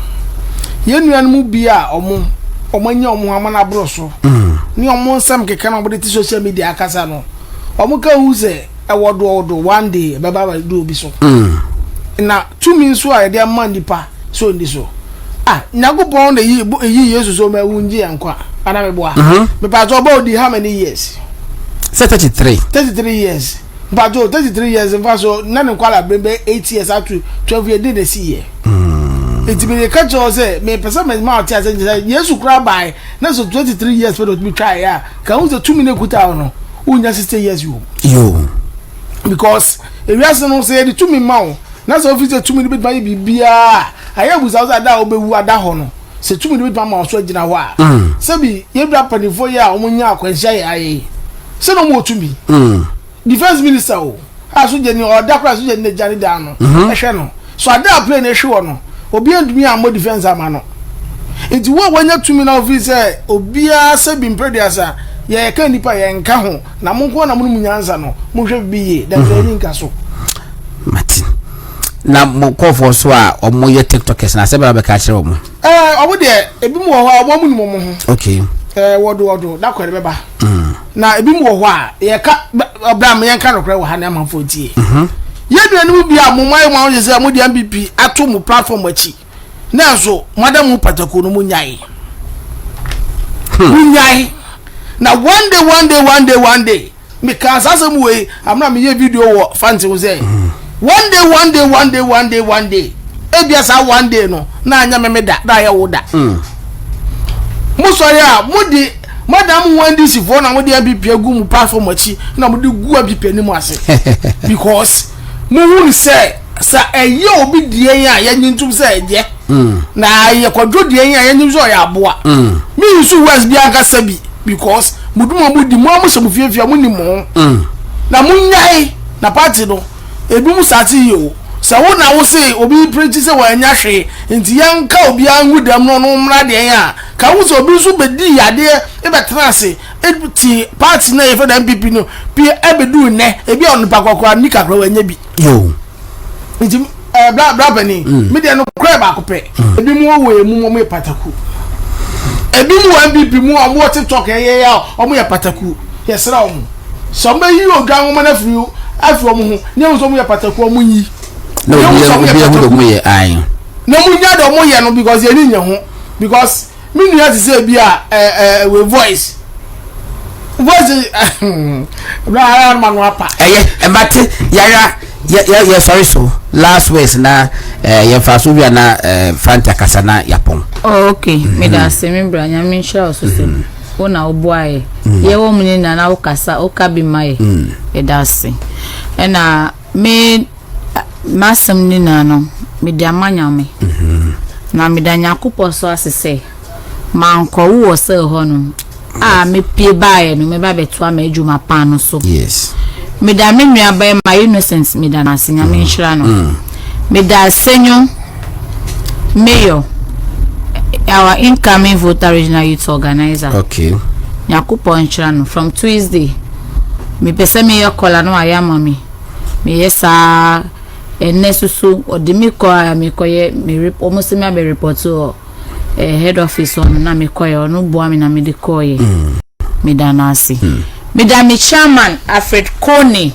yɛn nuanom bi a ɔmo ɔmo anya ɔmo ho ama no aboro so ne ɔmo nsɛm keka na ɔmo de te social media akasa no ɔmo ka hu sɛ ɛwɔ do ɔwɔ do one day ɛbɛba abɛdu obi so na tumi nso a yɛde ama nipa so ndi so ah nyankopɔn na eyi eyi yesu so ma ewu ngye yɛn nkwa ana meboa mepatɔ ɔbɔ odi how many years sɛ 33 33 years mpatɔ 33 years nfa so na ne nkwala bere bɛ 8 years up to 12 years de na esi yɛ nti mi de ka kyerɛ sɛ mepɛ sɛ mɛma ɔte ase sɛ yesu kura baae na so 23 years pɛ na ɔtumi twa yɛ a ka ho sɛ tumi na ekuta no wonya 60 years yo yo because ewiase no sɛ yɛde tumi ma wo na sɛ ofi sɛ tumi no bɛtumi ayɛ biribiara ayɛ abusa wo sɛ ada a wobɛwu ada hɔ no sɛ tumi no bɛtumi ama wo so agyina hɔ a sɛbi yɛdura mpanimfoɔ yi a wɔnya akwanhyia yɛ ayɛ yi sɛ na wɔwɔ tumi defence minister o a sogyani ɔda koraa sogyani na gya ne dan no ɛhwɛ no so ada a plane ehwe wɔ no obiara ntumi ammɔ defence ama no nti wo a wanya tumi na ofi sɛ obiara sɛ bi mpɛduasa yɛka nipa yɛnka ho na mo nko na mo no mu nyansa no mohwɛ bibi yie dɛm sɛ ɛni nka so. Mate na mo kɔfoɔ so a ɔmo yɛ tiktokers na asɛm bɛrɛ bɛka akyerɛ wɔn. Ɛɛ ɔmo deɛ ebi mu wɔ hɔ a ɔmo ɔmo nim ɔmo ho. Okay. Ɛɛ wɔdo wɔdo dakɔ de bɛba. Na ebi mu wɔ hɔ a yɛka ɔbɛn mi yɛnka nokorɛ wɔ ha ne amanfoɔ tie. Yɛn nuanom bi a mo mo ayɛ mo ahosuo sɛ mo de NPP ato mo platform akyi nanso mo ada mo pataku no mo nyae. Mo nyae na one day one day one day one day meka saa asɛm wei amena meyɛ video wɔ fanti ho sɛ one day one day one day one day one day ebia saa one day no na anya me me da na ayɛ wo da mo sɔre a mo de madam mo ndc foɔ na mo de npp agu mo platform akyi na mo de gu npp anim ase because mo hu sɛ sɛ ɛyɛ obi deɛ yɛn a yɛnyi ntum sɛ ɛyɛ na ɛyɛ kwadwo deɛ yɛn a yɛnyi sɛ ɔyɛ aboa mi nso west bi ankasa bi because mo dum a mo di mo a mo hyɛ mo fiefie mo ni mo ho na mo nyae na party no ebi mo saate yie o sɛ wo na wo se obi pirikyi sɛ wɔanya hwee nti yɛnka obiara ngu dɛm no ɔno mmra deɛ yɛn a ka wo sɛ obi nso bɛdi yadeɛ ɛbɛtena ase ti party na yɛfɛ no npp no pie ɛbɛdu nnɛ ebi a onipa kɔkɔra ni kakra wɔanya bi yo nti ɛɛ bra bra panin mi deɛ no kura baako pɛ ebi mu wɔ emu wɔn yɛ pataku ebi mu wɔ npp mu a wɔn wɔ tiktok ɛyɛ yɛ a wɔn yɛ pataku yɛsrɛ wɔn sɛ wɔn bɛyi odwa nwoma no afiri afiri wɔn ho ne ehu sɛ wɔn yɛ pataku wɔn yi na obi yɛ obi ehu de wɔn yɛ ayi na wɔn nya de wɔn yɛ no because yɛn ni nyɛ ho because mi nua ti sɛ bi a ɛɛ ɛɛ wɛ voice voice bra ara ma no apa. Ɛyɛ ɛmate yaya yɛ yɛ yɛ sɔre so last words na ɛɛ yɛn fa so wia na ɛɛ fanta kasa na yapɔn. Oh, okay. Me da ase me bra nyame nhyira wo so so. Wo na woboa yɛ. Yɛwɔ mu nyinaa na wokasa, woka bi ma yɛ. Yɛda ase. Ɛna me m'asɛm nyinaa no, mede ama Nyame. Na meda Nyankopɔn so ase sɛ mankɔwo wɔ sɛ hɔ no a mepie baeɛ no meba bɛtoa m'adwuma paa no so. Yes. Meda me nua barima Innocent meda no ase Nyame nhyira no. Meda Asenyo Mayor our incoming Volta Regional Youth Organizer. Okay. Nyankopɔn nhyira no from Tuesday mepɛ sɛ meyɛ kɔla na wayɛ ama me meyɛ saa ɛnɛ soso ɔde me kɔ a mekɔyɛ me wɔn sɛ me abɛ report wɔ eh, head office hɔ no na mekɔyɛ ɔno boa me na mede kɔɔyɛ mm. meda no ase mm. meda me chairman Alfred Kone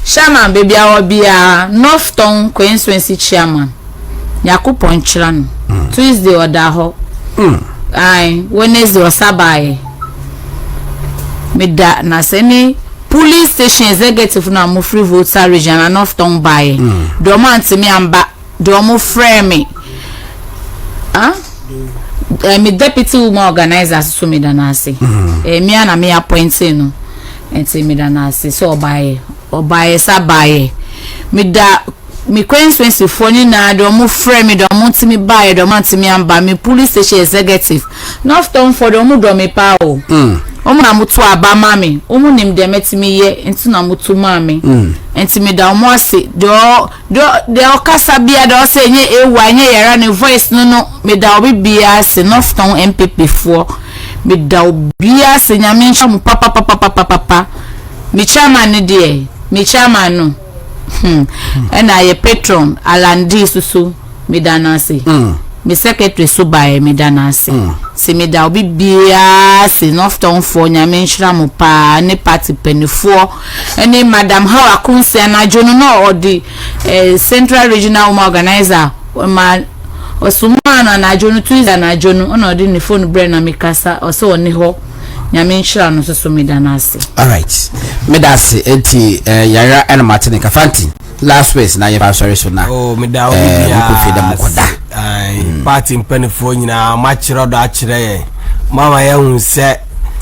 chairman baabi a wɔ biara North Tongu constituency chairman Nyankopɔn nkyira no mm. Tuesday ɔda hɔ mm. Ae, Wednesday ɔsa baeɛ meda n'ase ne police station executive no a mofiri Volta region na North Tongu baeɛ mm. deɛ ɔmo antumi amba deɛ ɔmo frɛɛ me ah eh, me deputy woman organizer so meda no ase mm. eh, me a na me appointee no nti meda no ase sɛ ɔbaeɛ ɔbaeɛ sa baeɛ meda me constituency foɔ nyinaa deɛ ɔmo frɛ me deɛ ɔmo ntumi baeɛ deɛ ɔmo antumi amba me police station executive North Tongu foɔ deɛ ɔmo dɔ me paa o mm. ɔmo na mo to aba ma me ɔmo nim deɛ mɛtumi yɛ nti na mo to maa me mm. nti meda ɔmo ase deɛ Deɛ deɛ ɔkasa bia deɛ ɔsɛ ɛnyɛ AY ɛnyɛ yɛra ne voice no no meda obi bia ase North Tongu NPP foɔ meda obi ase nyame nhyira mo papapapapapa me chairman no deɛ me chairman no hmm ɛna yɛ patron Alandi soso meda no ase me secretary so baeɛ meda no ase se meda obi biara ase North Tongu foɔ nyame nhyira mo paa ne party panifoɔ ɛne Madam Hawa Koomson anadwo no na ɔde eh, Central Regional Women Organizer ma ɔsomaa no anadwo no Tuesday anadwo no ɛna ɔde ne phone brɛ na mekasa ɔsɛ ɔne hɔ nyame nhyira no nso so meda no ase. Alright meda ase enti eh, yara ɛna mate ne kafanti last words na yɛfa asɔre so na oh, meda wo eh, biara mokɔ fie dɛ mokɔda mm. party mpanimfoɔ nyinaa moakyerɛ dɔ akyerɛ yɛn mama yɛahu sɛ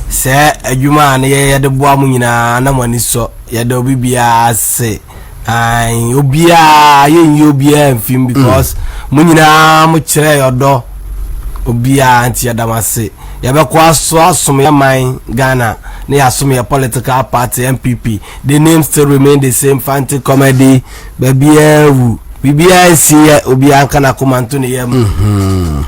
Sɛ adwuma a na yɛyɛ de boa mo nyinaa na mo ani sɔ, yɛda obi biara ase. Ae, obiara, yɛnyi obiara mfim because mo nyinaa mo kyerɛ ɔdɔ obiara nti yɛda mo ase. Yɛbɛkɔ aso asom yɛ man Ghana na yɛasom yɛ political party NPP. The name still remain the same, Fanti Comedy, baabiara wu. Biribiara nsi yɛ, obiara nka n'akoma nto ne yam.